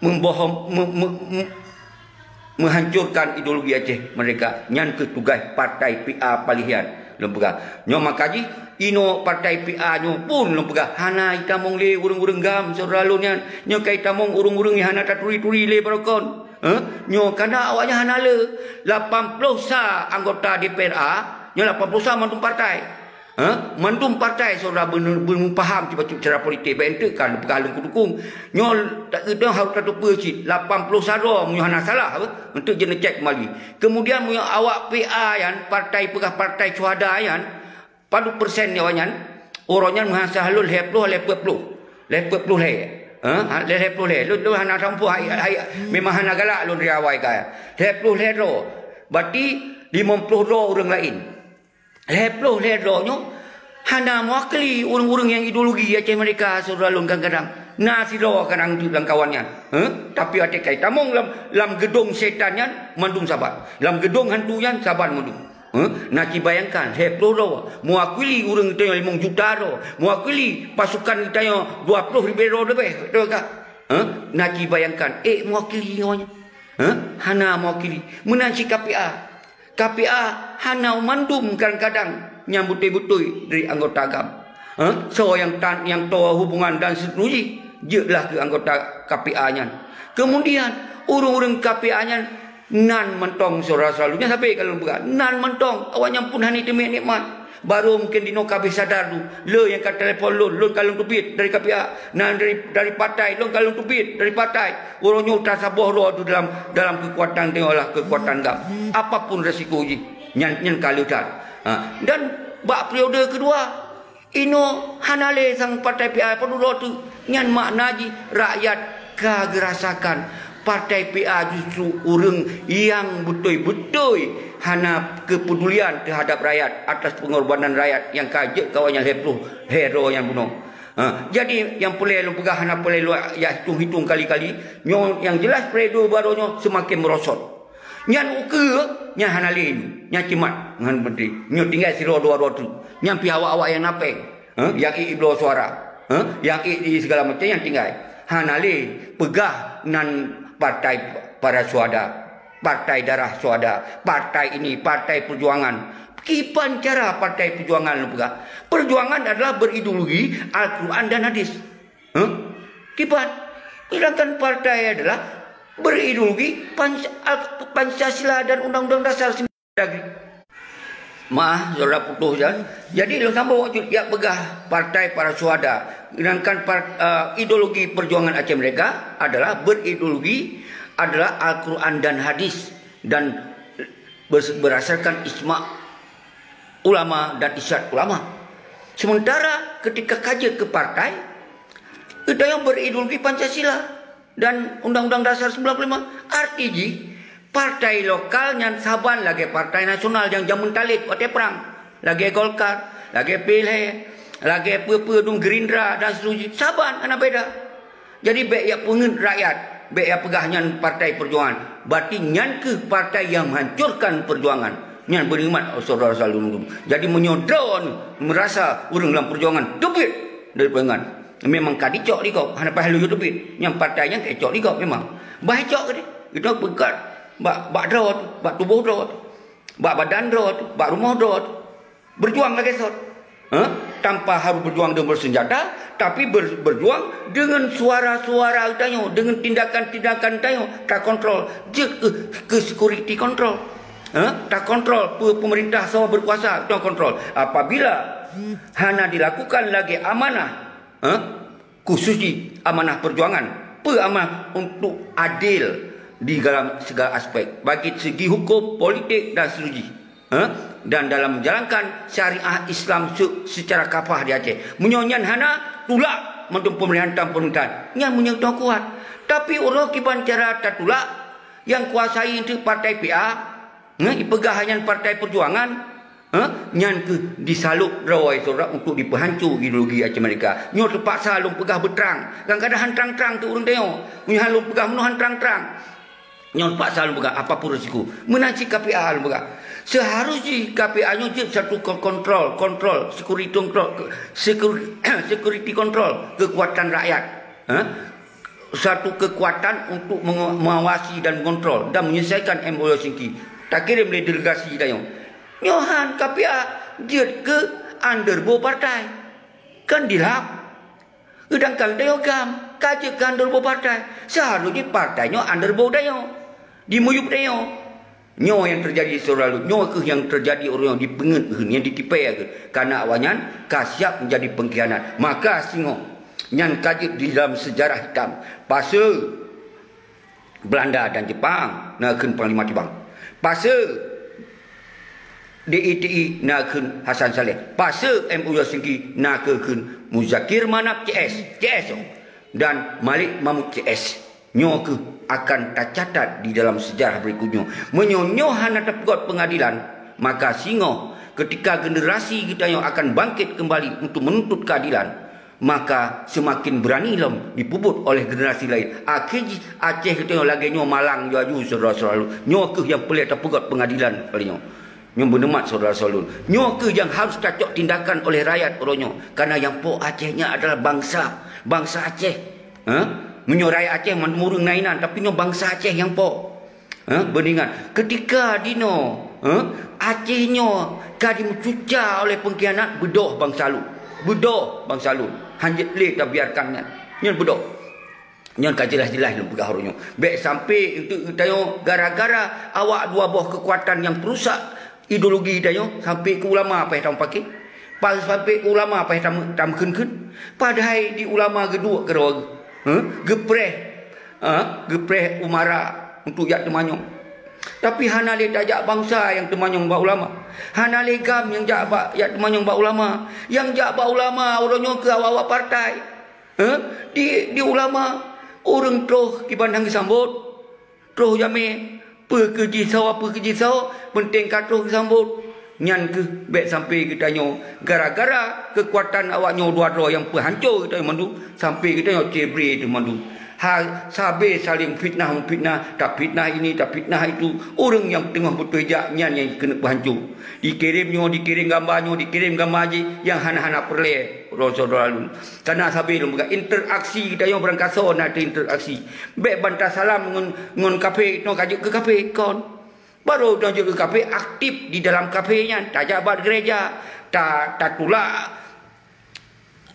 membohong, me-, me-, me-, meuhancurkan ideologi Aceh Merdeka. Nyan keuh tugaih partai P A paléh nyan, lôn peugah. Nyoe maka jih, inoe partai P A nyoe pun lôn peugah hana jitamong lé ureuëng-ureuëng GAM, syedara lôn nyan. Nyoe ka jitamong ureuëng-ureuëng nyang hana taturi-turi lé barokon. Eh? Nyoe kana awaknyan hana le. Lapan ploh sa anggota D P R A, nyoe lapan ploh sa mandum partai. Ha? Mandum partai syedara beuneu-, beuneu paham cit bacut cara politik, bèk enteuk ka lôn peugah lôn kudukung. Nyoe ta-, geutanyoe harôh tateupeue cit, lapan ploh sa droe meunyoe hana salah, apa? Enteuk jeuet neucèk keumbali. Keumudian meunyoe awak P A nyan, partai peugah partai syuhada nyan, padum persen nyoe nyan, uroe nyan meuhasé lôn lhèe ploh, lhèe peuet ploh. Lhèe peuet ploh lhèe. Ha? Ha, lhèe, lhèe ploh lhèe. Lôn, lôn hana sampôh, hai, hai, memang hana galak lôn riawai ka. Lhèe ploh lhèe droe. Berarti limong ploh droe ureuëng laén. Lhèe ploh lhèe droe nyoe hana meuwakili ureuëng-ureuëng nyang ideologi Aceh Merdeka, syedara lôn, kadang-kadang na sidroe kadang teuk lam kawan nyan. Heh? Tapi watèe ka jitamong lam, lam geudong syètan nyan, mandum saban. Lam geudong hantu nyan, saban mandum. Heh? Na ci bayangkan, lhèe ploh droe meuwakili ureuëng geutanyoe limong juta droe, meuwakili pasukan geutanyoe dua ploh ribèe droe leubeh, beutôi kah? Heh? Na ci bayangkan, ék meuwakili nyoe nyan? Heh? Hana meuwakili. Meunan cit K P A. K P A hana mandum kadang-kadang nyang beutôi-beutôi dari anggota GAM. Ha? Soe nyang tan, nyang toe hubungan dan seterusnya, jeuetlah keu anggota K P A nyan. Kemudian, ureuëng-ureuëng K P A nyan nan mantong syedara selalu. Nyan sabe ka lôn peugah, nan mantong awaknyan pun hana teumé nikmat. Baru mungkin dinoe ka habéh sadar tu. Le nyang ka telepon lôn, lôn ka lôn teubiet dari K P A. Nan dari, dari partai, lôn ka lôn teubiet dari partai. Uroe nyoe tasaboh droe tu dalam, dalam keukuatan, tengoklah keukuatan GAM. Apapun resiko jih, nyan, nyan ka le that. Ha, dan bak periode keudua, inoe hana lé sang partai P A padub droe teuk. Nyan makna jih rakyat ka geurasakan partai P A justru ureuëng nyang beutôi-beutôi hana keupedulian teuhadap rakyat atas pengorbanan rakyat nyang ka jeuet keu awaknyan lhèe ploh lhèe droe nyan bunoe. Ha, jadi nyang peureulèe lôn peugah hana peureulèe lôn jak hitung-hitung kali-kali. Nyoe nyang jeulaih periode baroe nyoe seumaken meurosot. Nyan ukeue, nyan hana lé nyoe. Nyan cimat ngon menteri. Nyoe tinggai sidroe dua droe teuk. Nyan pih awak-awak nyang na péng. Ha? Nyang ék bloe suara. Ha? Nyang ék di segala macam nyan tinggai. Hana lé peugah nan partai para syuhada, partai darah syuhada, partai ini, partai perjuangan. Kiban cara partai perjuangan lôn peugah. Perjuangan adalah berideologi Al-Quran dan hadis. Hah? Kiban. Sedangkan partai adalah berideologi Panc-, Al-, Pancasila dan Undang-Undang Dasar sembilan belas. Maaf, saudara putus, ya. Jadi, lôn sambung waktu jak peugah partai para syuhada. Sedangkan par-, eh, ideologi perjuangan Aceh Merdeka adalah berideologi adalah Al-Quran dan hadis dan bers-, berdasarkan ijma ulama dan irsyad ulama. Sementara ketika ka jeuet keu partai, geutanyoe berideologi Pancasila dan Undang-Undang Dasar sembilan puluh lima. Arti jih, partai lokal nyan saban lagèe partai nasional nyang jameun talét watèe prang. Lagèe Golkar, lagèe P L H, lagèe peue-peue dum Gerindra dan seterusnya. Saban hana beda. Jadi, bèk jak peungeut rakyat, bèk jak peugah nyan partai perjuangan. Berarti nyan keuh partai nyang menghancurkan perjuangan. Nyan beunikmat, oh, syedara selalu. Jadi, meunyoe droeneuh meurasa ureuëng lam perjuangan teubiet dari perjuangan, memang ka dicok di gob, hana payah laju teubiet. Nyan partai nyan ka icok di gob memang. Bah icok keudeh, itu peugah bak, bak droe tu, bak tuboh droe tu, bak badan droe tu, bak rumoh droe tu. Berjuang lagèe sot. Ha? Tanpa harus berjuang dengan bersenjata, tapi ber-, berjuang dengan suara-suara geutanyoe, dengan tindakan-tindakan geutanyoe, takontrol. Jeuet keu, keu security control. Ha? Takontrol pe-, pemerintah soe berkuasa, takontrol. Apabila hana dilakukan lagèe amanah, ha? Khusus jih amanah perjuangan, peue amanah untuk adil di dalam segala aspek, bagi segi hukum, politik dan seterusnya. Ha? Dan dalam menjalankan syariah Islam se-, secara kafah di Aceh. Meunyoe nyan hana, tulak mandum pemerintahan-pemerintahan. Nyan meunyoe teuh kuat. Tapi uroe kiban cara tatulak, nyang kuasai itu partai P A, ha? Ipeugah nyan partai perjuangan, ha? Nyan keuh disalok droe syedara untuk dipeuhanco ideologi Aceh Merdeka. Nyoe teupaksa lôn peugah beutrang. Kadang-kadang han trang-trang teuk ureuëng tanyoe. Meunyoe han lôn peugah meunoe han trang-trang. Nyoe paksa lôn peugah, apapun risiko. Meunan cit K P A lôn peugah. Seharus jih K P A nyoe jeuet satu ko-, kontrol, kontrol, security control, ke-, security, security control kekuatan rakyat. Ha? satu kekuatan untuk menge-, mengawasi dan mengontrol dan menyelesaikan M O U Helsinki. Takirém lé delegasi tanyoe. Nyoe han ka pihak jeuet keu underbow partai. Kan dilap. Sedangkan tanyoe GAM ka jeuet keu underbow partai. Seharusnya partai nyoe underbow tanyoe. Di muyup tanyoe. Nyoe nyang teujadi, syedara lôn. Nyoe kheueh nyang teujadi ureuëng nyang dipeungeut kheueh, nyang ditipée kheueh. Karena awaknyan ka siap menjadi pengkhianat. Maka singoh nyan ka jeuet di dalam sejarah hitam. Pase Belanda dan Jepang, na kheun Panglima Tibang. Pase D I T I, na kheun Hasan Saleh. Pase M O U Helsinki, na kheun Muzakir Manaf C S, C S oh. Dan Malik Mahmud C S. Nyoe kheueh akan tacatat di dalam sejarah berikutnya. Meunyoe nyoe hana tapeugot pengadilan, maka singoh ketika generasi geutanyoe akan bangkit kembali untuk menuntut keadilan, maka seumaken beurani lom dipeubuet oleh generasi laén. Akhé jih Aceh geutanyoe lagée nyoe malang laju, syedara-syedara lôn. Nyoe kheueh nyang peureulée tapeugot pengadilan kali nyoe. Nyoe beuneumat, syedara-syedara lôn. Nyoe kheueh nyang harôh tacok tindakan oleh rakyat uroe nyoe. Karena nyang po Aceh nyan adalah bansa, bansa Aceh. Ha? Meunyoe rakyat Aceh mandum ureuëng na inan, tapi nyoe bansa Aceh nyang po. Ha? Beuneuingat, keutika dinoe, ha? Aceh nyoe ka dimeucuca oleh pengkhianat, beudôh bansa lôn. Beudôh bansa lôn. Hanjeuet lé tabiarkan nyan. Nyan beudôh. Nyan ka jeulaih-jeulaih lôn peugah uroe nyoe. Bék sampai untuk geutanyoe gara-gara awak dua boh keukuatan nyang peurusak ideologi tanyoe sampai keu ulama paih tameupaké. Paih sampai keu ulama paih tam-, tameukheun-kheun. Padahai di ulama geuduek keudroe, huh? Geupreh, huh? Geupreh umara untuk jak teumanyong. Tapi hana lé tajak bansa nyang teumanyong bak ulama. Hana lé GAM nyang jak bak, jak teumanyong bak ulama. Nyang jak bak ulama uroe nyoe keu awak-awak partai. Huh? Di, di ulama, ureuëng troh kiban han geusambot. Troh jamé, peue keu jisoe, peue keu jisoe, peunteng ka troh geusambot. Nyan kheueh bék sampai geutanyoe gara-gara keukuatan awak nyoe dua droe nyang peuhanco geutanyoe mandum, sampai geutanyoe cebre teuh mandum. Ha, sabe saling fitnah-meufitnah, tafitnah ini, tafitnah itu. Ureuëng nyang teungoh beutôi jak nyan nyang keuneuk peuhanco. Dikirém nyoe, dikirém gamba nyoe, dikirém gamba jih nyang hana-hana peureulée, syedara lôn. Kana sabe lôn peugah, interaksi geutanyoe beurangkasoe na teuinteraksi. Bék ban tasalam ngon, ngon kafé, nyoe ka jeuet keu kafé, kon. Barô nyoe jeuet keu kafé, aktif di dalam kafé nyan, tajak bak gereja, ta-, tatulak,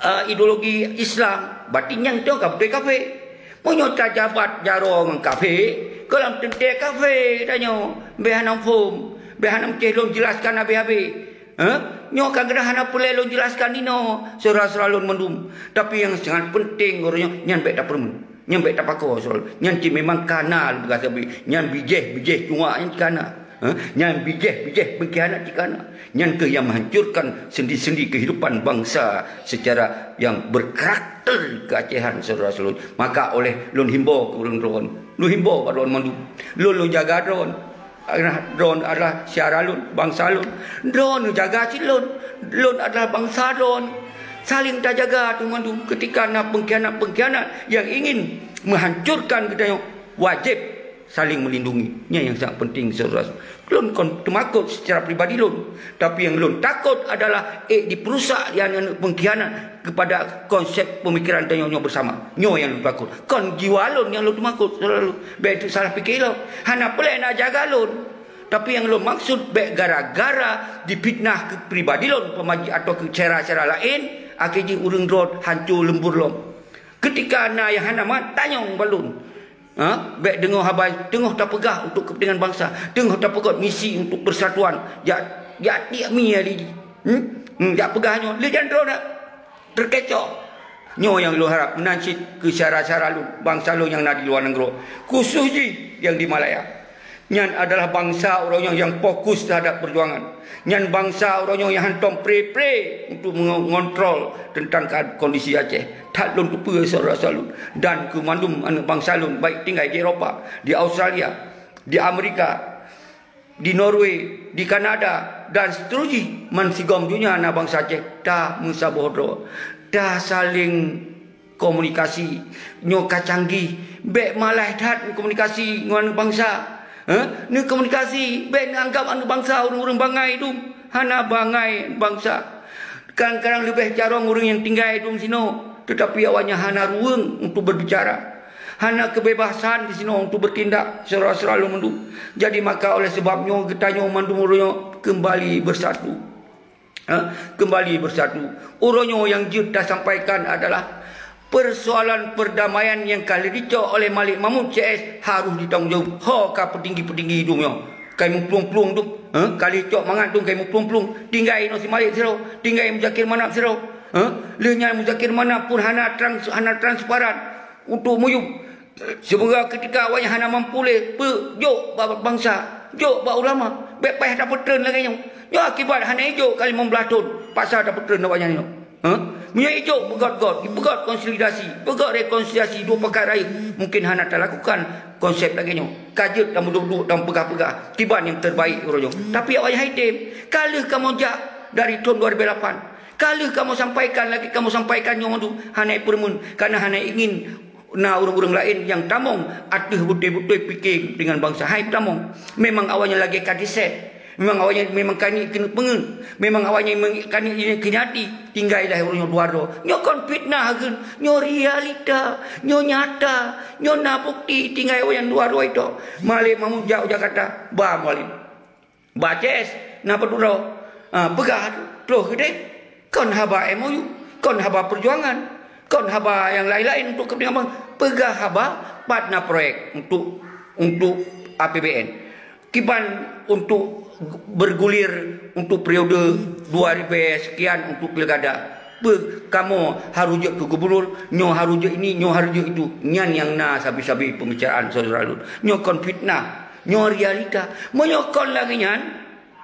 eh, ideologi Islam, berarti nyan tu ka beutôi kafé. Meunyoe tajabat jaroe ngon kafé, gohlom teuntée kafé tanyoe, bék hana muphom, bék hana meucéh lôn jelaskan habéh-habéh. Hah? Nyoe ka geudah hana peureulée lôn jelaskan inoe, syedara-syedara lôn mandum. Tapi nyang sangat peunteng uroe nyoe, nyan bék tapeureumeun. Nyan bék tapakoe, syedara. Nyan cit memang kana lôn peugah sabe. Nyan bijéh-bijéh cuak nyan cit kana. Hah? Nyan bijéh-bijéh pengkhianat cit kana. Nyan kheueh nyang menghancurkan sendi-sendi kehidupan bangsa secara yang berkarakter keacehan, syedara-syedara lôn. Maka oleh lôn himbau keu ureuëng droen. Lôn himbau bak droen mandum. Lôn, lôn jaga droen. Karena droen adalah syedara lôn, bansa lôn. Droen jaga cit lôn. Lôn adalah bansa droen. Saling tajaga teuh mandum keutika na pengkhianat-pengkhianat nyang ingin menghancurkan geutanyoe, wajéb saling melindungi. Nyan nyang sangat penting, syedara. Lôn kon teumakot secara pribadi lôn, tapi nyang lôn takot adalah ék dipeurusak lé aneuëk pengkhianat kepada konsep pemikiran tanyoe nyoe bersama. Nyoe nyang lôn takot. Kon jiwa lôn nyang lôn teumakot, syedara lôn. Bék salah pike lôn. Hana peureulée na jaga lôn. Tapi nyang lôn maksud bék gara-gara difitnah keu pribadi lôn, pemaji atau keu syedara-syedara laén, akhé jih ureuëng droen hanco leumbur lom. Keutika na nyang hana mat, tanyong bak lôn. Ha? Bék deungoe haba teungoh tapeugah untuk kepentingan bansa, teungoh tapeugot misi untuk persatuan. Jak, jak tiek mi ya di. Hmm? Hmm, jak peugah nyoe, lé jan droe dak teukecoh. Nyoe nyang lôn harab meunan cit keu syedara-syedara lôn, bansa lôn nyang na di luwa nanggroe, khusos jih nyang di Malaya. Nyan adalah bansa uroe nyoe nyang fokus terhadap perjuangan. Nyan bansa uroe nyoe nyang hantom pre-pre untuk mengontrol tentang kead-, kondisi Aceh. That lôn teupeue syedara-syedara lôn dan keu mandum aneuëk bansa lôn, baik tinggai di Eropa, di Australia, di Amerika, di Norway, di Kanada, dan seterusnya, man sigom donya na bansa Aceh, tameusaboh droe, tasaléng komunikasi. Nyoe ka canggih, bék malah that komunikasi ngon bansa. Heh? Neukomunikasi, bék neuanggap aneuëk bansa ureuëng-ureuëng bangai dum. Hana bangai bansa. Kadang-kadang leubeh carông ureuëng nyang tinggai dum sinoe, tetapi awaknyan hana ruweueng untuk berbicara. Hana kebebasan di sinoe untuk bertindak, syedara-syedara lôn mandum. Jadi maka oleh sebab nyoe geutanyoe mandum uroe nyoe kembali bersatu. Ha? Kembali bersatu. Uroe nyoe nyang jeuet tasampaikan adalah persoalan perdamaian nyang ka lheueh jicok oleh Malik Mahmud C S harôh jitanggung jaweueb. Ho ka peutinggi-peutinggi idong nyoe. Kai muplueng-plueng tu. Ha? Ka lheueh cok mangat tu kai muplueng-plueng. Tinggai inoe si Malik sidroe. Tinggai Muzakir Manaf sidroe. Ha? Lheueh nyan Muzakir Manaf pun hana trans-, hana transparan untuk muyueb. Seumoga keutika awaknyan hana mampu lé, peue, jok bak bansa, jok bak ulama, bék payah tapeutreun lagée nyoe. Nyoe akibat hana ijok ka limong blaih thon, paksa tapeutreun awaknyan nyoe. Ha? Meunyoe ijok beugöt-göt, beugöt konsolidasi, beugöt rekonsiliasi dua pakat rayeuk, mungkin hana talakukan konsep lagée nyoe. Ka jeuet tameuduek-duek dan peugah-peugah, kiban nyang terbaik uroe nyoe. Tapi awaknyan hai tem, ka lheueh kamoe jak dari thon dua ribu lapan. Ka lheueh kamoe sampaikan, lagée kamoe sampaikan nyoe mandum, hana ipeureumeun, kana hana ingin na ureuëng-ureuëng laén nyang tamong ateueh beutôi-beutôi pike keupeuntengan bansa. Hai tamong, memang awaknyan lagée ka diset. Memang awaknyan memang kani keuneuk peungeut. Memang awaknyan memang kani keuneuk hati. Tinggai lah ureuëng nyoe dua droe. Nyoe kon fitnah geun. Nyoe realita. Nyoe nyata. Nyoe na bukti tinggai awaknyan dua droe itu. Malik Mahmud jak u Jakarta. Ba Malik. Ba C S, na padub droe. Ha, peugah troh keudeh. Kon haba M O U, kon haba perjuangan, kon haba nyang laén-laén untuk keupeuntengan bansa. Peugah haba pat na proyek untuk, untuk A P B N. Kiban untuk bergulir untuk periode dua ribu sekian untuk pilkada. Peue kamoe harôh jeuet keu gubernur, nyoe harôh jeuet ini, nyoe harôh jeuet itu. Nyan nyang na sabe-sabe pembicaraan syedara lôn. Nyoe kon fitnah, nyoe realita. Meunyoe kon lagée nyan,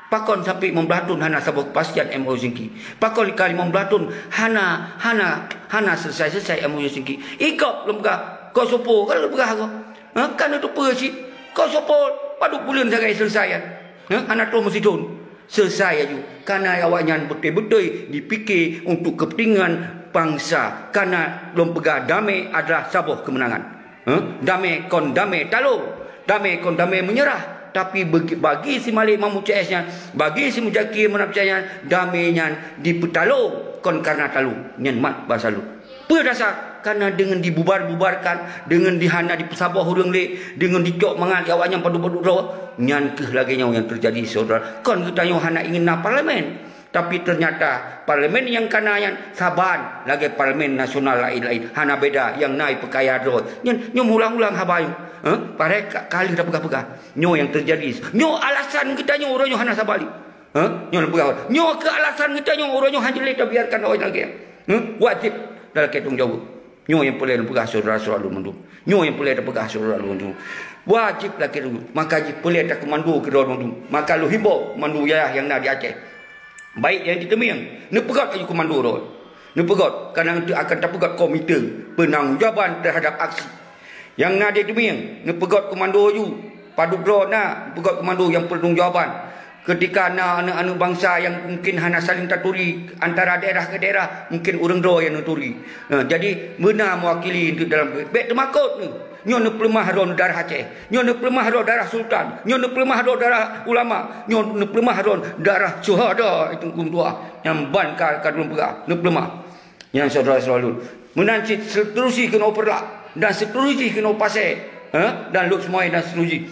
pakon sampai limong blaih thon hana saboh kepastian M O U Helsinki? Pakon ka limong blaih thon hana, hana, hana selesai-selesai M O U Helsinki? Ikop lôn peugah, kok sopo ka lôn peugah kok. Ha, ka neuteupeue cit. Kok sopo padub buleuen sagai selesai kan? Ha, hana troh meusithon. Selesai aju. Kana awaknyan beutôi-beutôi dipike untuk keupeuntengan bansa. Kana lôn peugah damé adalah saboh keumeunangan. Ha? Damé kon damé talo, damé kon damé meunyeurah. Tapi bagi, bagi si Malik Mahmud C S nyan, bagi si Muzakir Manaf C S nyan, damé nyan dipeutalo kon karena talo. Nyan mat basa lôn. Peue dasar? Karena deungon dibubar-bubarkan, deungon dihana dipeusaboh ureuëng lé, deungon dicok mangat lé awaknyan padub-padub droe. Nyan kheueh lagée nyoe nyang teujadi, syedara. Kon geutanyoe hana ingin na parlemen. Tapi ternyata parlemen nyang kana nyan saban lagée parlemen nasional laén-laén, hana beda, nyang na ipeukaya droe. Nyan nyoe ulang-ulang haba nyoe. Heh? Padahai ka, ka lheueh tapeugah-peugah. Nyoe nyang teujadi. Nyoe alasan geutanyoe uroe nyoe hana saban lé. Heh? Nyoe lôn peugah. Nyoe keuh alasan geutanyoe uroe nyoe hana lé tabiarkan awai lagée. Heh? Wajéb talakée tanggung jaweueb. Nyoe nyang peureulée lôn peugah syedara-syedara lôn mandum. Nyoe nyang peureulée tapeugah syedara lôn mandum. Wajéb lakée lôn. Maka jih peureulée takeumando keudroe mandum. Maka lôn himbau keumando wilayah nyang na di Aceh. Baik nyang di Teumieng, neupeugot laju keumando droe. Neupeugot, karena akan tapeugot komite peunanggung jawaban teuhadap aksi. Nyang na di Teumieng, neupeugot keumando laju. Padub droe na, neupeugot keumando nyang peutanggung jawaban. Keutika na aneuk-aneuk bansa nyang mungkin hana saléng taturi antara daerah keu daerah, mungkin ureuëng droe nyang neuturi. Nah, jadi beuna meuwakili untuk dalam, bék teumakot nyoe. Nyoe neupeuleumah droe darah Aceh. Nyoe neupeuleumah droe darah sultan. Nyoe neupeuleumah droe darah ulama. Nyoe neupeuleumah droe darah syuhada itu guntua. Nyang ban ka, ka lôn peugah, neupeuleumah. Nyang syedara-syedara lôn. Meunan cit seterusjih keunoe Peureulak dan seterusjih keunoe Pasé, ha? Dan Lhokseumawe dan seterusjih.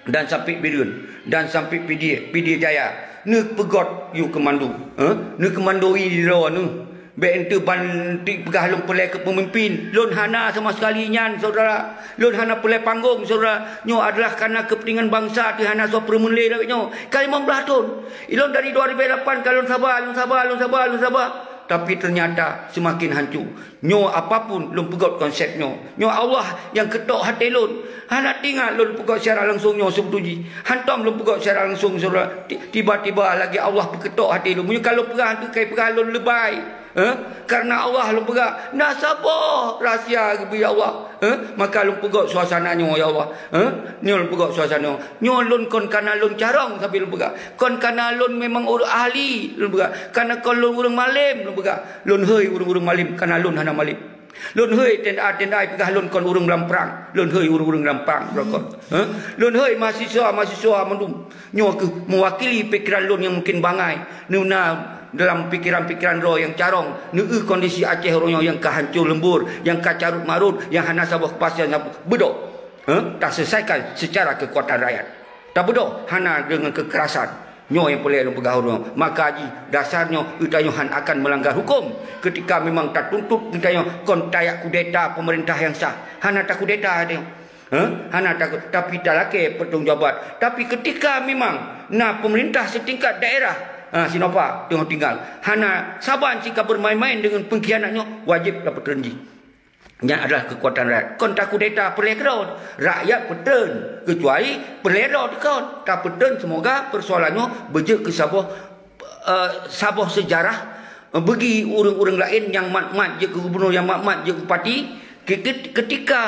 Dan sampai Bireuen, dan sampai Pidie, Pidie Jaya. Neupeugot yue keumando, ha? Neukeumandoi droe neuh. Bék eunteuk ban tiep peugah lôn peureulée keu peumimpin. Lôn hana sama sekali nyan, syedara. Lôn hana peureulée panggong, syedara. Nyoe adalah karena keupeuntengan bansa teuh hana soe peureumeun lé lagée nyoe. Ka limong blaih thon. Ilôn dari dua ribu lapan ka lôn saba, lôn saba, lôn saba, lôn saba. Tapi ternyata seumaken hanco. Nyoe apapun lôn peugot konsep nyoe. Nyoe Allah nyang keutok até lôn. Hana teuingat lôn peugot siaran langsong nyoe seubeutôi jih. Hantom lôn peugot siaran langsong, syedara. Ti-, tiba-tiba lagée Allah peukeutok até lôn. Meunyoe ka lôn peugah, teukai peugah lôn leubeh. Eh? Karena Allah lôn peugah, na saboh rahsia geubri Allah. Eh? Maka lôn peugot suasana nyoe, ya Allah. Eh? Nyoe lôn peugot suasana nyoe. Nyoe lôn kon kana lôn carông sabe lôn peugah. Kon kana lôn memang ureuëng ahli lôn peugah. Kana kon lôn ureuëng malem lôn peugah. Lôn hôi ureuëng-ureuëng malem, kana lôn hana malem. Lôn hôi tenda-tenda peugah lôn kon ureuëng lam prang. Lôn hôi ureuëng-ureuëng lam prang, rokon. Heh? Lôn hôi mahasiswa-mahasiswa mandum. Nyoe kheueh meuwakili pikeran lôn nyang mungkin bangai. Neuna dalam pikiran-pikiran droe nyang carông, neueu kondisi Aceh uroe nyoe nyang ka hancô leumbur, nyang ka carut-marut, nyang hana saboh kepastian, beudôh, eh, taselesaikan secara kekuatan rakyat. Tabeudôh hana deungon kekerasan. Nyoe nyang peureulèe lôn peugah uroe nyoe. Maka jih dasar nyoe geutanyoe hana akan melanggar hukum. Ketika memang tatuntut geutanyoe kon tajak kudeta pemerintah nyang sah. Hana takudeta geutanyoe. Ha? Hana takut, tapi talakèe pertanggungjawaban. Tapi ketika memang na pemerintah setingkat daerah, ha, sinopa teungoh tinggal, hana saban cit ka bermain-main dengan pengkhianat nyoe, wajib tapeutreun jih. Nyan adalah kekuatan rakyat. Kon takudeta peureulèe keudroe, rakyat peutreun, kecuali peureulèe droe dikon. Tapeutreun, semoga persoalan nyoe beujeuet keu saboh eh, saboh sejarah, eh, bagi ureueng-ureueng laén nyang mat-mat jeuet keu gubernur, nyang mat-mat jeuet keu bupati, ke-, ke-, ketika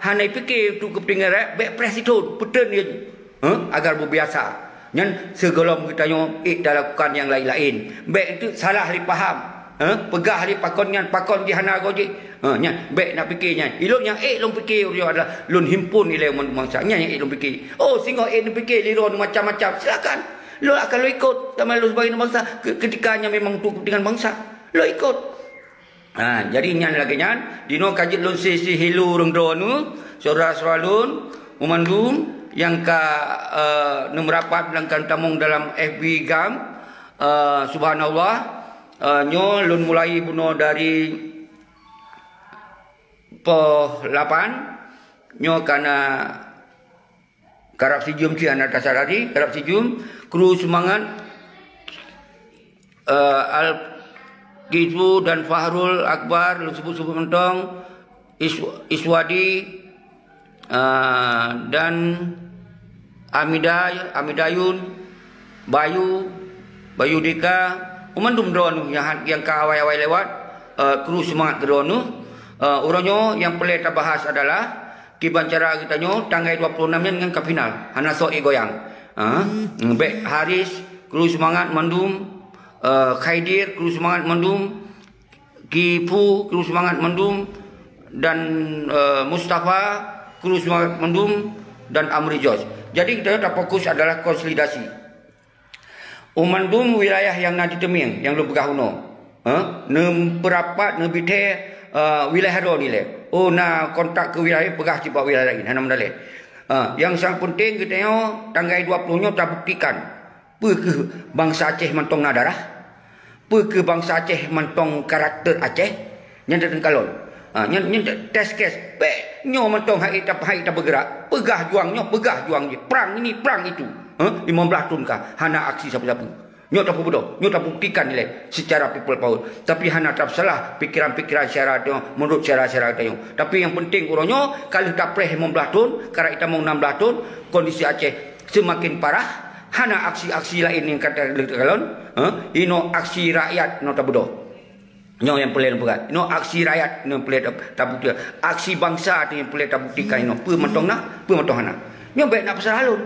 hana piké untuk kepentingan rakyat, bèk preh sithôn, peutreun laju, eh, agar beubiasa. Nyan sigohlom geutanyoe ék talakukan nyang laén-laén. Bèk enteuk salah lé paham. Eh, peugah lé pakon nyan, pakon jih hana goe jih. Eh, nyan, bèk na piké nyan. Ilôn nyang ék lôn piké uroe nyoe adalah lôn himpun ilèe bansa. Nyan nyang ék lôn piké. Oh, singoh ék neupiké lé droeneuh macam-macam. Silakan. Lôn akan lôn ikot, sama lôn sebagai aneuk bansa, ke-, ketika nyan memang untuk kepentingan bansa. Lôn ikot. Ha, jadi nyan lagèe nyan, dinoe ka jeuet lôn sisi hilu ureueng droeneuh, syedara-syedara lôn, meumandum nyang ka, eh, neumerapat dan ka tamong dalam F B GAM, eh, subhanallah, eh, nyoe lôn mulai bunoe dari poh lapan, nyoe ka na karab sijeuem cit hana tasadari, karab sijeuem, kru seumangat, eh, Al-Kifu dan Fahrul Akbar, lôn seubut-seubut mantong, Is-, Iswadi, eh, dan Amida, Amidayun, Bayu, Bayu Dika, meumandum droeneuh nyang hat-, nyang ka awai-awai lewat, eh, kru seumangat keu droeneuh. Eh, uroe nyoe nyang peureulèe tabahas adalah kiban cara geutanyoe tanggai dua puluh enam nyan ngon ka final, hana soe ék goyang. Ha? Bèk Haris, kru seumangat mandum, eh, Khaidir, kru seumangat mandum, Kifu, kru seumangat mandum, dan, eh, Mustafa, kru seumangat mandum, dan Amri Jos. Jadi geutanyoe tafokus adalah konsolidasi. U mandum wilayah nyang na di Teumieng nyang lôn peugah unoe, eh, neupeurapat, neubithèe, eh, wilayah droeneuh ilèe. Oh, na kontak keu wilayah, peugah cit bak wilayah laén, hana meudalèh. Eh, nyang sang peunteng geutanyoe tanggai dua puluh nyoe tabuktikan peu kheueh bansa Aceh mantong na darah, peu kheueh bansa Aceh mantong karakter Aceh. Nyan teukalon. Ha, nyan, nyan test case. Bèk nyoe mantong hai ta-, hai tabeugerak. Peugah juang nyoe, peugah juang jih. Prang ini, prang itu. Ha, lima belas thon ka hana aksi sapeue-sapeue. Nyoe tapeubeudôh, nyoe tabuktikan ilèe secara people power. Tapi hana tapeusalah pikiran-pikiran syedara tanyoe, meunurot syedara-syedara tanyoe. Tapi nyang peunteng uroe nyoe, ka lheueh tapreh lima belas thon, karab jitamong enam belas thon, kondisi Aceh seumaken parah, hana aksi-aksi laén nyang ka ta-, teukalon, ha? Inoe aksi rakyat nyoe tabeudôh. Nyoe nyang peureulèe lôn peugah. Nyoe aksi rakyat nyoe peureulèe tab-, tabuktikan. Aksi bansa tu nyang peureulèe tabuktikan inoe. Peue mantong na, peue mantong hana. Nyoe bèk na peusalah lôn.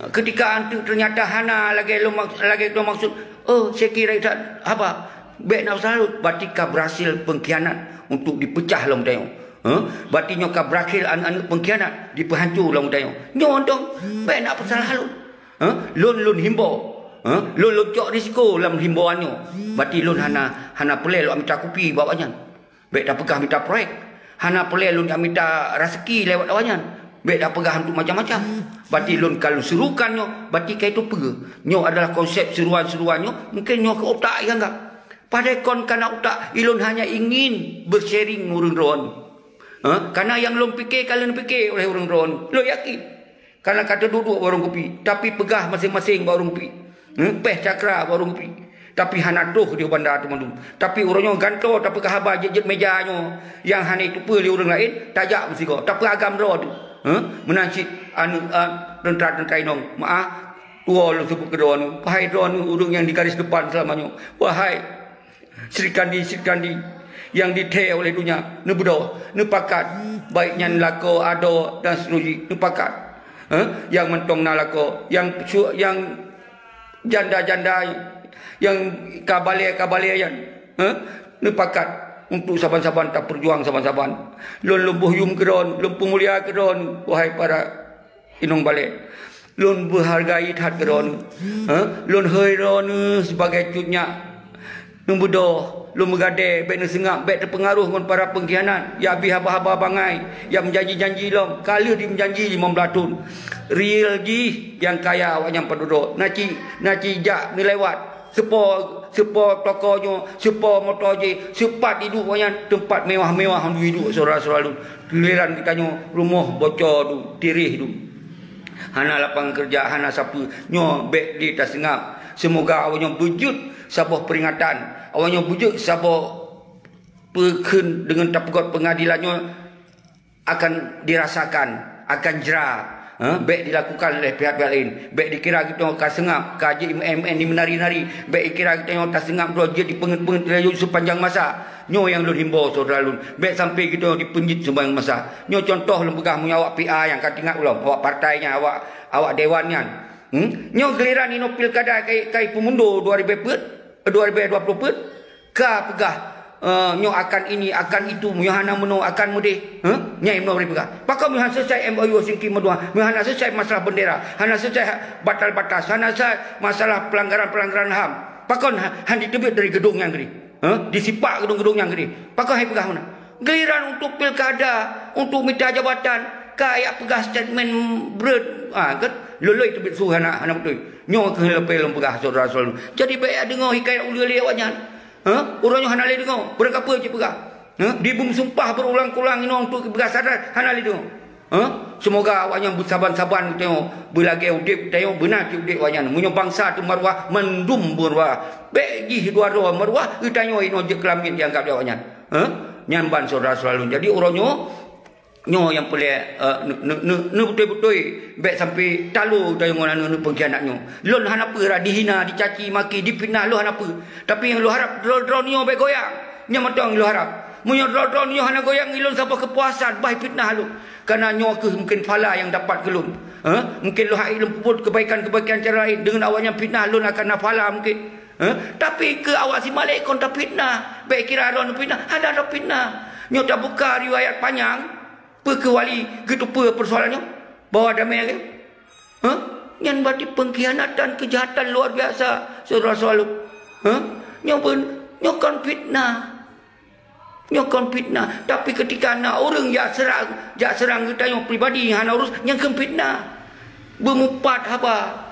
Ketika anteuk ternyata hana lagèe lôn mak-, lagèe lôn maksud, oh, saya kira tak haba. Bèk na peusalah lôn. Berarti ka berhasil pengkhianat untuk dipecah lom tanyoe. Huh? Berarti nyoe ka berakhir aneuk-aneuk pengkhianat dipeuhanco lom tanyoe. Nyoe mantong bèk na peusalah lôn. Ha? Lôn, lôn himbau. Ha? Lôn, lôn cok risiko lam himbauan nyoe. Berarti lôn hana, hana peureulèe lôn mita kupi bak awaknyan. Bèk tapeugah mita proyek. Hana peureulèe lôn mita raseuki lewat awaknyan. Bèk tapeugah untuk macam-macam. Berarti lôn ka lôn serukan nyoe, berarti ka itu peue? Nyoe adalah konsep seruan-seruan nyoe, mungkin nyoe keu utak nyang anggap. Padahai kon kana utak, ilôn hanya ingin bersharing ureueng droeneuh. Ha? Karena nyang lôn pike ka lôn pike oleh ureueng droeneuh. Lôn yakin. Karena ka teuduek-duek bak warong kupi, tapi peugah maséng-maséng bak warong kupi. Hmm, péh cakra bak warong kupi. Tapi hana troh di banda teumandum. Tapi uroe nyoe gantoe tapeugah haba jeuet-jeuet meja nyoe nyang hana jiteupeue lé ureueng laén, tajak meusigoe, tapeuagam droe teuh. Huh? Meunan cit aneuk, a, teuntra-teuntra inong. Meu'ah, tuwoe lôn seubut keu droeneuh. Wahai droeneuh ureueng nyang di garis depan seulama nyoe. Wahai Srikandi, Srikandi nyang dithèe oleh donya, neubeudôh, neupakat, baik nyan lakoe, adoe dan seterusjih, neupakat. Eh, nyang mantong na lakoe, nyang su-, nyang janda-janda, nyang kabalè-kabalè nyan, eh, neupakat untuk saban-saban tapeujuang saban-saban. Lôn lôn boh yuem keu droeneuh, lôn peumulia keu droeneuh, wahai para inong balè. Lôn beuhargai that keu droeneuh. Ha? Lôn hôi droeneuh sibagai cut nyak. Neubeudôh, lôn meugadée, bék neuseungab, bék teupeungaroh ngon para peungkhianat, nyang abéh haba-haba bangai, nyang meujanji-janji lom, ka lheueh jimeujanji limong blaih thon. Real jih nyang kaya awaknyan padub droe. Na ci, na ci jak neulewat. Seupo, seupo toko nyoe, seupo moto jih, seupat iduek awaknyan, teumpat mewah-mewah iduek syedara-syedara lôn. Giliran geutanyoe rumoh boco dum, tiréh dum. Hana lapangan keureuja, hana sapeue. Nyoe bék lé taseungab. Seumoga awaknyoe beujeuet saboh peuringatan. Awaknyoe beujeuet saboh peukheun deungon tapeugöt peungadilan nyoe akan dirasakan, akan jra. Eh, bék dilakukan oleh pihak-pihak laén. Bék dikira geutanyoe ka seungab, ka jeuet meu'en-meu'en di meunari-nari. Bék dikira geutanyoe taseungab droe jeuet dipeungeut-peungeut laju seupanjang masa. Nyoe nyang lôn himbau syedara lôn. Bék sampai geutanyoe dipeunjeuet seupanjang masa. Nyoe contoh lôn peugah meunyoe awak P A nyang ka teuingat ulôn, awak partai nyan, awak, awak dewan nyan. Hmm? Nyoe giliran inoe pilkada kai, kai peumundo dua ribèe peuet, dua ribèe dua puluh peuet, ka peugah, eh, nyoe akan ini, akan itu, nyoe hana meunoe, akan meudeh. Huh? Nyai meunoe bri peugah. Pakon nyoe hana selesai M O U Helsinki meudua, nyoe hana selesai masalah bendera, hana selesai batas-batas, hana selesai masalah pelanggaran-pelanggaran HAM. Pakon ha-, han diteubiet dari gedong nyang gede? Huh? Disipak gedong-gedong nyang gede. Pakon hai peugah meunan? Giliran untuk pilkada, untuk mita jabatan, ka jak peugah statement breuet, ha, kan? Lôn lôn teubiet su hana, hana beutôi. Nyoe keuh leupah lôn peugah syedara-syedara lôn. Jadi bék jak deungoe hikayat uleue lé awaknyan. Ha? Uroe nyoe hana lé deungoe, beurangkapeue jipeugah. Ha? Dibeusumpah beurulang-ulang inoe untuk peugah sadan, hana lé deungoe. Ha? Seumoga awaknyan beusaban-saban geutanyoe, beulagée udeb geutanyoe, beuna cit udeb awaknyan. Meunyoe bansa teumaruah, mandum meuruah. Bék jih dua droe meuruah, geutanyoe inoe jeuet keu lamiet jianggab lé awaknyan. Ha? Nyan ban syedara-syedara lôn. Jadi uroe nyoe, nyoe nyang peureulée, eh, ne-, ne-, ne-, neubeutôi-beutôi, bék sampai talo geutanyoe ngon aneuk-aneuk peungkhianat nyoe. Lôn hana peue rot dihina, dicaci maki, difitnah, lôn hana peue. Tapi nyang lôn harab, droe-droe nyoe bék goyang. Nyan mantong nyang lôn harab. Meunyoe droe-droe nyoe hana goyang, ilôn saboh keupuasan, bah fitnah lôn. Karena nyoe keuh mungken pahala nyang dapat keu lôn. Eh? Mungken lôn hai lôn peubuet kebaikan-kebaikan cara laén. Deungon awaknyan fitnah, lôn akan na pahala mungken. Eh? Tapi keu awak si Malek kon tafitnah. Bék kira droe neufitnah, hana droe fitnah. Nyoe tabuka riwayat panyang, peu keuh wali geuteupeue peusoalan nyoe? Bahwa damé lagée? Hah? Nyan berarti pengkhianatan, kejahatan luar biasa, syedara-syedara lôn. Hah? Nyoe pun, nyoe kon fitnah. Nyoe kon fitnah. Tapi ketika na ureuëng jak serang, jak serang geutanyoe pribadi nyang hana urus, nyan keuh fitnah. Beumupat haba.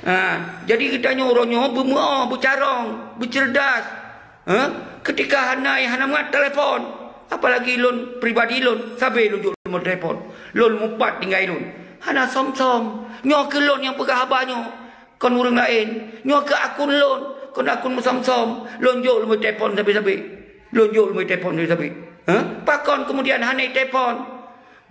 Ha, jadi geutanyoe uroe nyoe beumeu'oh, beucarông, beuceureudas. Ha? Ketika hana, hana mangat telepon. Apalagi lôn pribadi lôn, sabe lôn jok lôn telepon. Lôn mupat tinggai lôn. Hana som-som. Nyoe keuh lôn nyang peugah haba nyoe. Kon ureuëng laén. Nyoe keuh akun lôn. Kon akun meusöm-söm. Lôn jok lôn telepon sabe-sabe. Lôn jok lôn telepon sabe-sabe. Ha? Pakon kemudian hana telepon?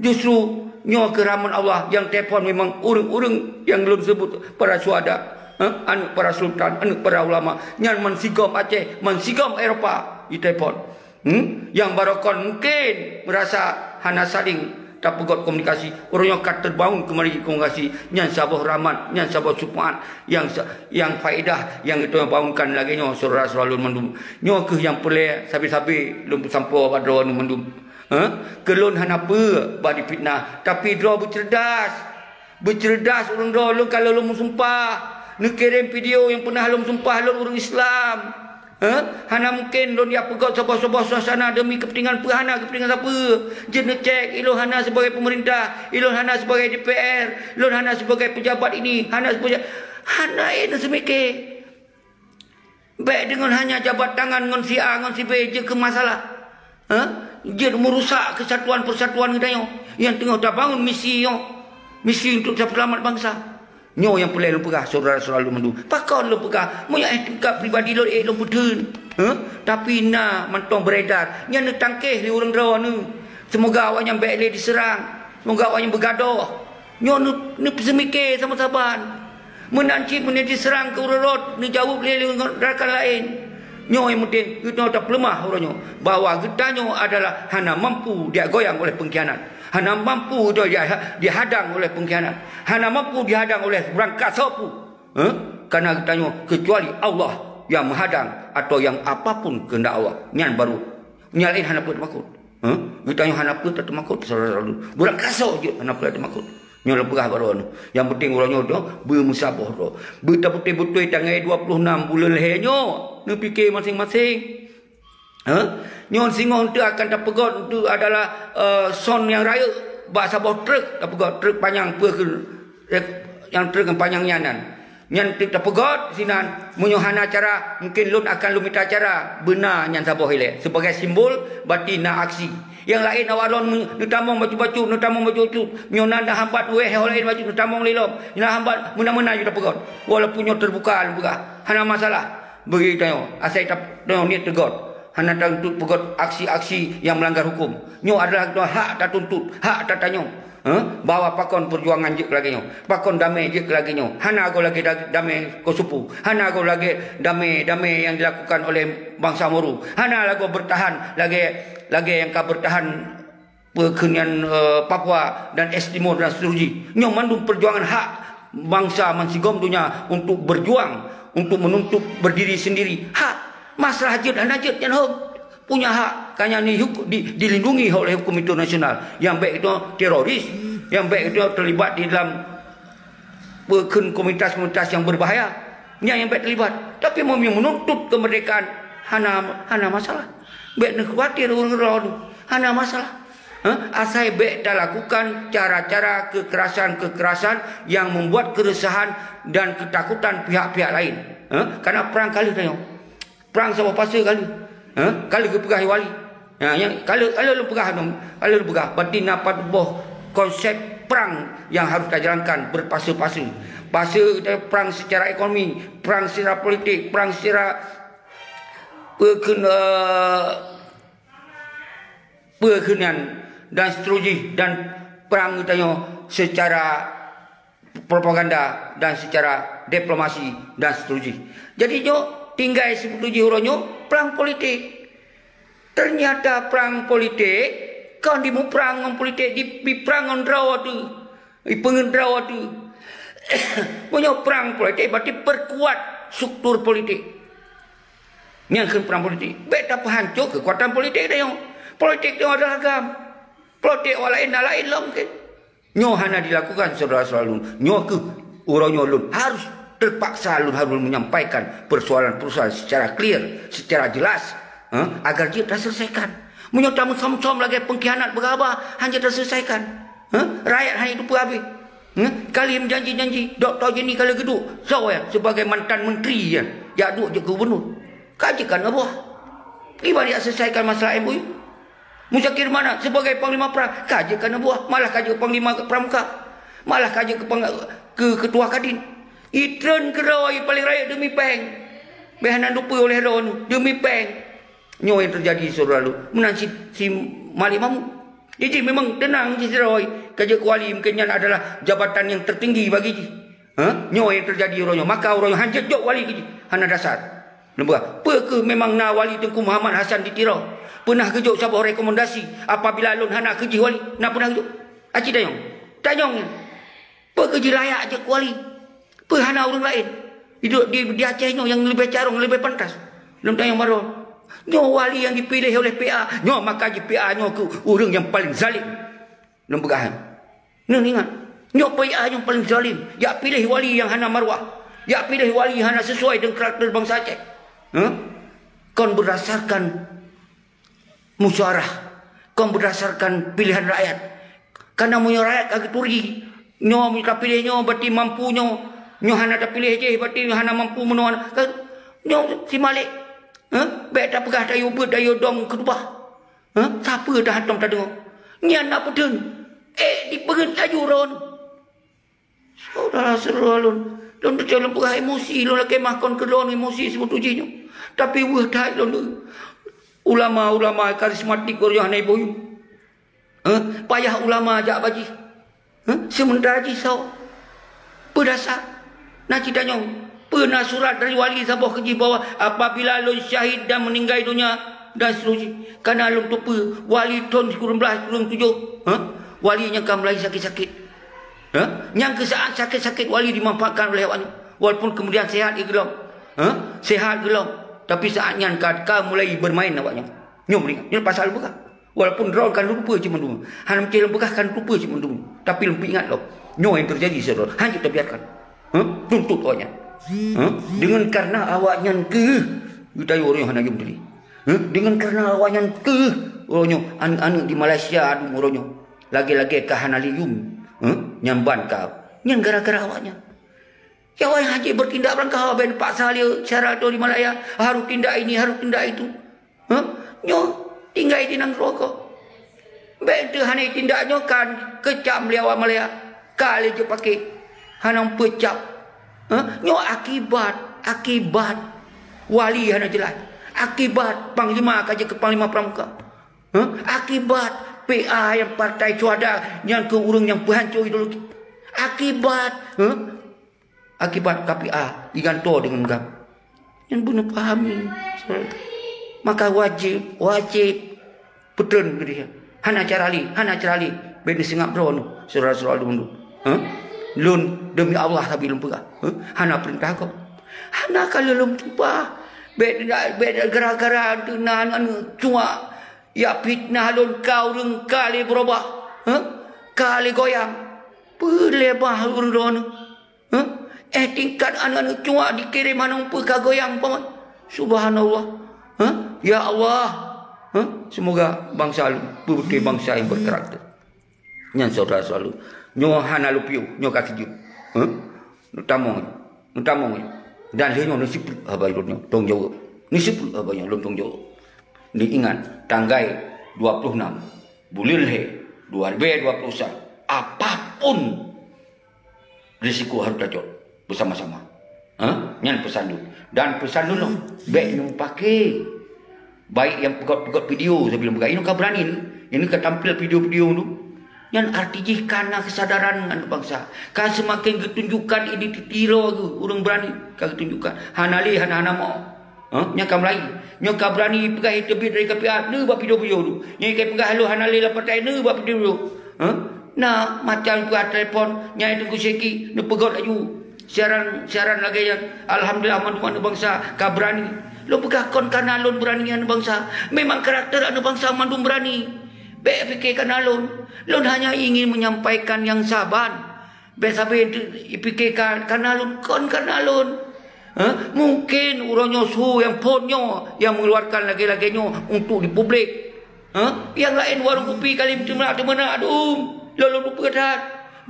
Justru nyoe keuh rahmat Allah nyang telepon memang ureuëng-ureuëng nyang lôn sebut para syuhada, ha? Aneuk para sultan, aneuk para ulama. Nyan man sigom Aceh, man sigom Eropa jitelepon. Hmm? Nyang barokon mungkin merasa hana saling tapeugot komunikasi. Uroe nyoe ka teubangun keumari komunikasi. Nyan saboh rahmat, nyan saboh syeufaat nyang sa-, nyang faedah nyang geutanyoe bangunkan lagée nyoe syedara-syedara lôn mandum. Nyoe keuh nyang peureulée sabe-sabe lôn peusampoe bak droeneuh mandum. Ha? Keu lôn hana peue bah difitnah, tapi droe beuceureudas. Beuceureudas ureuëng droe lôn ka lôn meusumpah. Neukirém video nyang peunah lôn meusumpah lôn ureuëng Islam. Ha? Hana mungken lôn jak peugöt saboh-saboh suasana demi keupeuntengan peue, hana keupeuntengan sapeue. Jeuet neucék, ilôn hana sibagai peumeurintah, ilôn hana sibagai D P R, lôn hana sibagai peujabat ini, hana sibagai, hana ék neuseumike. Bék deungon hanya jabat tangan ngon si A, ngon si B jeuet keu masalah. Ha? Jeuet meurusak keusatuan-peusatuan geutanyoe nyang teungoh tabangun misi nyoe, misi untuk tapeuselamat bansa. Nyoe nyang peureulée lôn peugah, syedara-syedara lôn mandum. Pakon lôn peugah? Meunyoe eh tingkat pribadi lôn, eh lôn peutheun. Ha? Tapi na mantong beredar, nyan neutangkéh lé ureuëng droeneuh. Seumoga awaknyan bék lé diseurang. Seumoga awaknyan beugadôh. Nyoe neu-, neupeuseumike saban-saban. Meunan cit meunyoe diseurang keu uroe rot, neujaweueb lé, lé ngon rakan laén. Nyoe nyang penting, geutanyoe tapeuleumah uroe nyoe bahwa geutanyoe adalah hana mampu digoyang oleh pengkhianat. Hana mampu geutanyoe diha-, dihadang oleh pengkhianat. Hana mampu dihadang oleh ureuëng kasoe pu. Hah? Karena geutanyoe kecuali Allah nyang meuhadang atau nyang apapun keuheundak Allah. Nyan baru. Nyang laén hana peue teumakot. Hah? Geutanyoe hana peue tateumakot, syedara-syedara lôn. Ureuëng kasoe jeuet hana peue tateumakot. Nyoe lôn peugah bak droeneuh. Nyang penting uroe nyoe droe beumeusaboh droe. Beutabeutôi-beutôi tanggai dua puluh enam buleuen lhée nyoe. Neupike maséng-maséng. Ha? Nyoe singoh eunteuk akan tapeugöt, eunteuk adalah, eh, son nyang rayeuk bak saboh truk tapeugöt, truk panyang peue keu, eh, nyang truk nyang panyang nyan nan. Nyan teuk tapeugöt sinan, meunyoe hana cara, mungken lôn akan lôn mita cara. Beuna nyan saboh ilée. Sibagai simbol, berarti na aksi. Nyang laén awak lôn neutamong bacut-bacut, neutamong bacut-bacut. Meunyoe na, na hambat wéh, nyang laén bacut neutamong lé lom. Na hambat meunan-meunan ju tapeugöt. Walaupun nyoe teubuka lôn peugah, hana masalah. Bagi tanyoe, asai ta-, tanyoe niet teugöt. Hana tatuntut peugöt aksi-aksi nyang meulanggar huköm. Nyoe adalah hak tatuntut, hak tatanyong. Heh? Bahwa pakon peujuangan jeuet keu lagée nyoe? Pakon damé jeuet keu lagée nyoe? Hana goe lagée da-, damé Kosovo. Hana goe lagée damé, damé nyang dilakukan oleh bansa Moro. Hana lagoe beurtahan lagée, lagée nyang ka beurtahan peue kheun nyan, eh, Papua dan es Timor dan seterusnya. Nyoe mandum peujuangan hak bansa bansigom donya untuk berjuang, untuk menuntut berdiri sendiri. Hak. Masalah jeuet hana jeuet nyan hom. Punya hak, ka nyan di-, di-, dilindungi oleh hukum internasional. Nyang bék itu teroris, nyang bék itu terlibat di dalam peue kheun komunitas-komunitas nyang berbahaya. Nyan nyang bék terlibat. Tapi meunyoe menuntut kemerdekaan, hana, hana masalah. Bék neukhawatir ureuëng droe tu. Hana masalah. Ha? Asai bék talakukan cara-cara kekerasan-kekerasan yang membuat keresahan dan ketakutan pihak-pihak lain. Ha? Karena perang ka lheueh tanyoe. Perang saboh pase ka lheueh. Ha? Ka lheueh geupeugah wali. Ha, nyang ka lheueh, ka lheueh lôn peugah nyoe, ka lheueh lôn peugah, berarti na pat boh konsep perang yang harus tajalankan berpase-pase. Pase perang secara ekonomi, perang secara politik, perang secara peue kheun, eh, peue kheun nyan dan seterusnya, dan perang geutanyoe secara propaganda dan secara diplomasi dan seterusnya. Jadi nyoe tinggai sibeutôi jih uroe nyoe perang politik. Ternyata perang politik kon dimuprang ngon politik, di, diprang ngon droe tu. Dipeungeut droe tu. Meunyoe perang politik berarti perkuat struktur politik. Nyang kheun perang politik. Bék tapeuhanco keukuatan politik tanyoe. Politik tanyoe adalah GAM. Politik awak laén na laén lom mungken. Nyoe hana dilakukan syedara-syedara lôn. Nyoe keuh uroe nyoe lôn harus terpaksa lôn harus menyampaikan persoalan-persoalan secara clear, secara jelas, eh, agar jeuet taselesaikan. Meunyoe tameusom-som lagée pengkhianat beugaba, hana jeuet taselesaikan. Eh, rakyat hana jiteupeue habéh. Eh, kali meujanji-janji, Doktor Jenny ka lheueh geuduek, soe nyan sebagai mantan menteri nyan, jak duek jeuet keu gubernur. Ka jeuet ka neubuah. Kiban jak selesaikan masalah M O U. Muzakir Manaf sebagai panglima perang, ka jeuet ka neubuah, malah ka jeuet panglima pramuka. Malah ka jeuet keu pang-, keu ketua Kadin. Itreun keudroe paléng rayeuk deumi péng. Bék hana neuteupeue oleh droeneuh, deumi péng. Nyoe nyang teujadi syedara lôn. Meunan si, si Malik Mahmud. Jadi memang teunang si sidroe ka jeuet keu wali, mungken nyan adalah jabatan nyang tertinggi bagi jih. Ha? Nyoe nyang teujadi uroe nyoe. Maka uroe nyoe hana jeuet jok wali keu jih. Hana dasar. Nampak? Peu kheueh memang na wali Teungku Muhammad Hasan di Tiro? Peunah geujok saboh rekomendasi apabila lôn hana keu jih wali? Na peunah geujok? Aci tanyong. Tanyong nyan. Peu kheueh jih layak jeuet keu wali? Peu hana ureuëng laén? Di, di, di Aceh nyoe nyang leubeh carông, leubeh pantas. Lôn tanyong baroe. Nyoe wali nyang jipiléh oleh P A. Nyoe maka jih P A nyoe keuh ureuëng nyang paleng zalim. Lôn peugah nyan. Neuingat, nyoe P A nyang paleng zalim, jak piléh wali nyang hana maruah, jak piléh wali hana sesuai dengan karakter bansa Aceh. Hah? Kon berdasarkan musyawarah, kon berdasarkan pilihan rakyat. Karena meunyoe rakyat ka geuturi, nyoe meunyoe tapiléh nyoe berarti mampu nyoe, nyoe hana tapiléh jih berarti hana mampu meunoe. Kan? Nyoe si Malik, hah? Bék tapeugah tayue beuet, tayue dong keutubah. Hah? Sapeue tahantom tadeungoe? Nyan na peuteun. Eh, dipeugét laju droen. Syedara-syedara lôn, lôn teucok lôn peugah emosi, lôn lakée mah kon keu lôn emosi sibeutôi jih nyoe. Tapi weueh that lôn. Ulama-ulama karismatik gurée hana iboh yum. Hah? Payah ulama jak bak jih. Hah? Seumeuntara jih soe? Peue dasar? Na cit tanyong, peue na surat dari wali saboh keu jih bahwa apabila lôn syahid dan meuninggai donya dan seterusnya, kana lôn teupeue wali thon sikureueng blaih sikureueng tujoh, hah? Wali nyang ka mulai sakét-sakét. Hah? Nyang keu saát sakét-sakét wali dimanfaatkan oleh awaknyan. Walaupun kemudian sehat ia geulom. Hah? Sehat geulom. Tapi saát nyan ka, ka mulai bermain awaknyan. Nyoe meuringat. Nyoe pasal bukan. Walaupun droe kan lupa cuma dua. Hana mungkin lôn peugah kan lupa cuma dua. Tapi lôn ingat lom. Nyoe yang terjadi, syedara. Hana tabiarkan. Hah? Tuntut awaknyan. Hah? Dengan karena awaknyan keuh Geutayue uroe nyoe hana yum teuh lé. Heh? Deungon kareuna awaknyan keuh uroe nyoe aneuëk-aneuëk di Malaysia dum uroe nyoe lagée-lagée ka hana lé yum. Heh? Nyan ban ka. Nyan gara-gara awaknyan. Ya, awaknyan hana bertindak beurangkaho, ben paksa lé syara di Malaya, harus tindak ini, harus tindak itu. Heh? Nyoe tinggai di nanggroe gob. Bék teuh hana tindak nyoe kan keucam lé awak Malaya, ka lé jeuet paké, hana peucab. Heh? Nyoe akibat, akibat wali hana jeulaih. Akibat panglima ka jeuet keu panglima pramuka. Heh? Akibat P A nyang partai syuhada nyang keu ureuëng nyang peuhanco ideologi. Akibat, heh? Akibat K P A digantoe deungon GAM. Nyan beuneuh pahami. Maka wajéb, wajéb peutreun geuh. Hana cara lé, hana cara lé. Bék neuseungab droeneuh, syedara-syedara lôn. Heh? Lôn demi Allah sabe lôn peugah. Heh? Hana peurintah gob. Hana ka lôn tumpah. Bék, bék gara-gara teunan aneuëk cuak. Ya fitnah lôn ka ureuëng ka lé beurubah. Heh? Ka lé goyang. Peue lé bah ureuëng droeneuh. Hah? Eh, tingkat aneuëk-aneuëk cuak dikirém hana peue ka goyang, Pak. Subhanallah. Hah? Ya Allah. Hah? Semoga bansa lôn, beutôi bansa nyang berkarakter. Nyan syedara-syedara lôn. Nyoe hana lôn piôh, nyoe ka sijuek. Hah? Neutamong nyoe. Neutamong nyoe. Dan lheueh nyoe neusipeuet haba lôn nyoe. Tong jaweueb. Neusipeuet haba nyoe lôn tong jaweueb. Neuingat, tanggai dua puluh enam buleuen lhée dua ribu dua puluh satu, apapun risiko harus tacok beusama-sama. Ha? Nyan peusan lôn. Dan peusan lôn lom, bék nyoe paké. Baik nyang peugöt-peugöt video, sabe lôn peugah, "Inoe ka beurani ni, inoe ka tampil video-video tu." Nyan arti jih ka na keusadaran aneuëk bansa. Ka seumaken geutunjukkan identiti droe geuh, ureuëng beurani ka geutunjukkan. Hana lé, hana-hana mo. Ha? Nyan ka mulai. Nyoe ka beurani peugah teubiet dari K P A, neuh bak video-video tu. Nyoe ka peugah lôn hana lé lam partai, neuh bak video-video. Ha? Na macam peugah telepon, nyang Teungku Syeki neupeugöt laju. Siaran, siaran lagée nyan. Alhamdulillah, mandum aneuëk bansa ka beurani. Lôn peugah kon kareuna lôn beurani aneuëk bansa. Memang karakter aneuëk bansa mandum beurani. Bék pike kareuna lôn. Lôn hanya ingin menyampaikan nyang saban. Bék sabe ipike ka-, kareuna lôn, kon kareuna lôn. Ha? Mungkin uroe nyoe su nyang phon nyoe nyang mengeluarkan lagée-lagée nyoe untuk dipublik. Ha? Nyang laén warong kupi ka lheueh teumeunak-teumeunak dum. Lôn, lôn peugah that.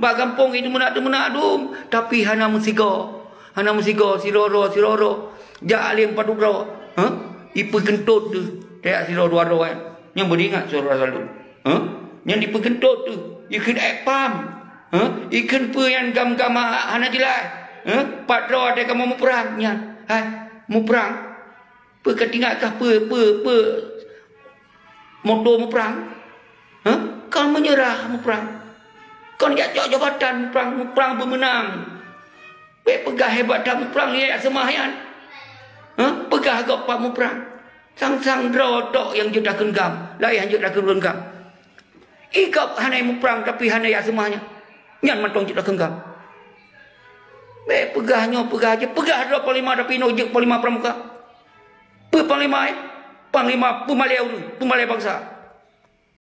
Bak gampông jih teumeunak-teumeunak dum. Tapi hana meusigoe. Hana meusigoe, sidroe-droe, sidroe-droe. Jak lé padub droe. Ha? Ipeugeuntot teuh. Tajak sidroe dua droe, eh. Nyan beuingat syedara-syedara lôn. Ha? Nyan ipeugeuntot teuh. Ikheun ék pam. Ha? Ikheun peue nyang GAM-GAM hana jeulaih. Ha? Pat droe watée kamoe muprang nyan. Hai, muprang. Peue ka teuingat kah peue, peue, peue moto muprang? Hah? Kon meunyeurah muprang. Kon jak cok jabatan muprang, muprang beumeunang. Bék peugah hebat that muprang, ya seumah nyan. Hah? Peugah gob pat muprang. Sang-sang droe tok nyang jeuet takheun GAM, laén nyang jeuet takheun ureuëng GAM. Ikab hana muprang tapi hana jak seumah nyan. Nyan mantong jeuet takheun GAM. Bék peugah nyoe, peugah jih, peugah droe panglima tapi inoe jeuet panglima pramuka. Peue panglima, eh? Panglima peumalée ureuëng, peumalée bansa.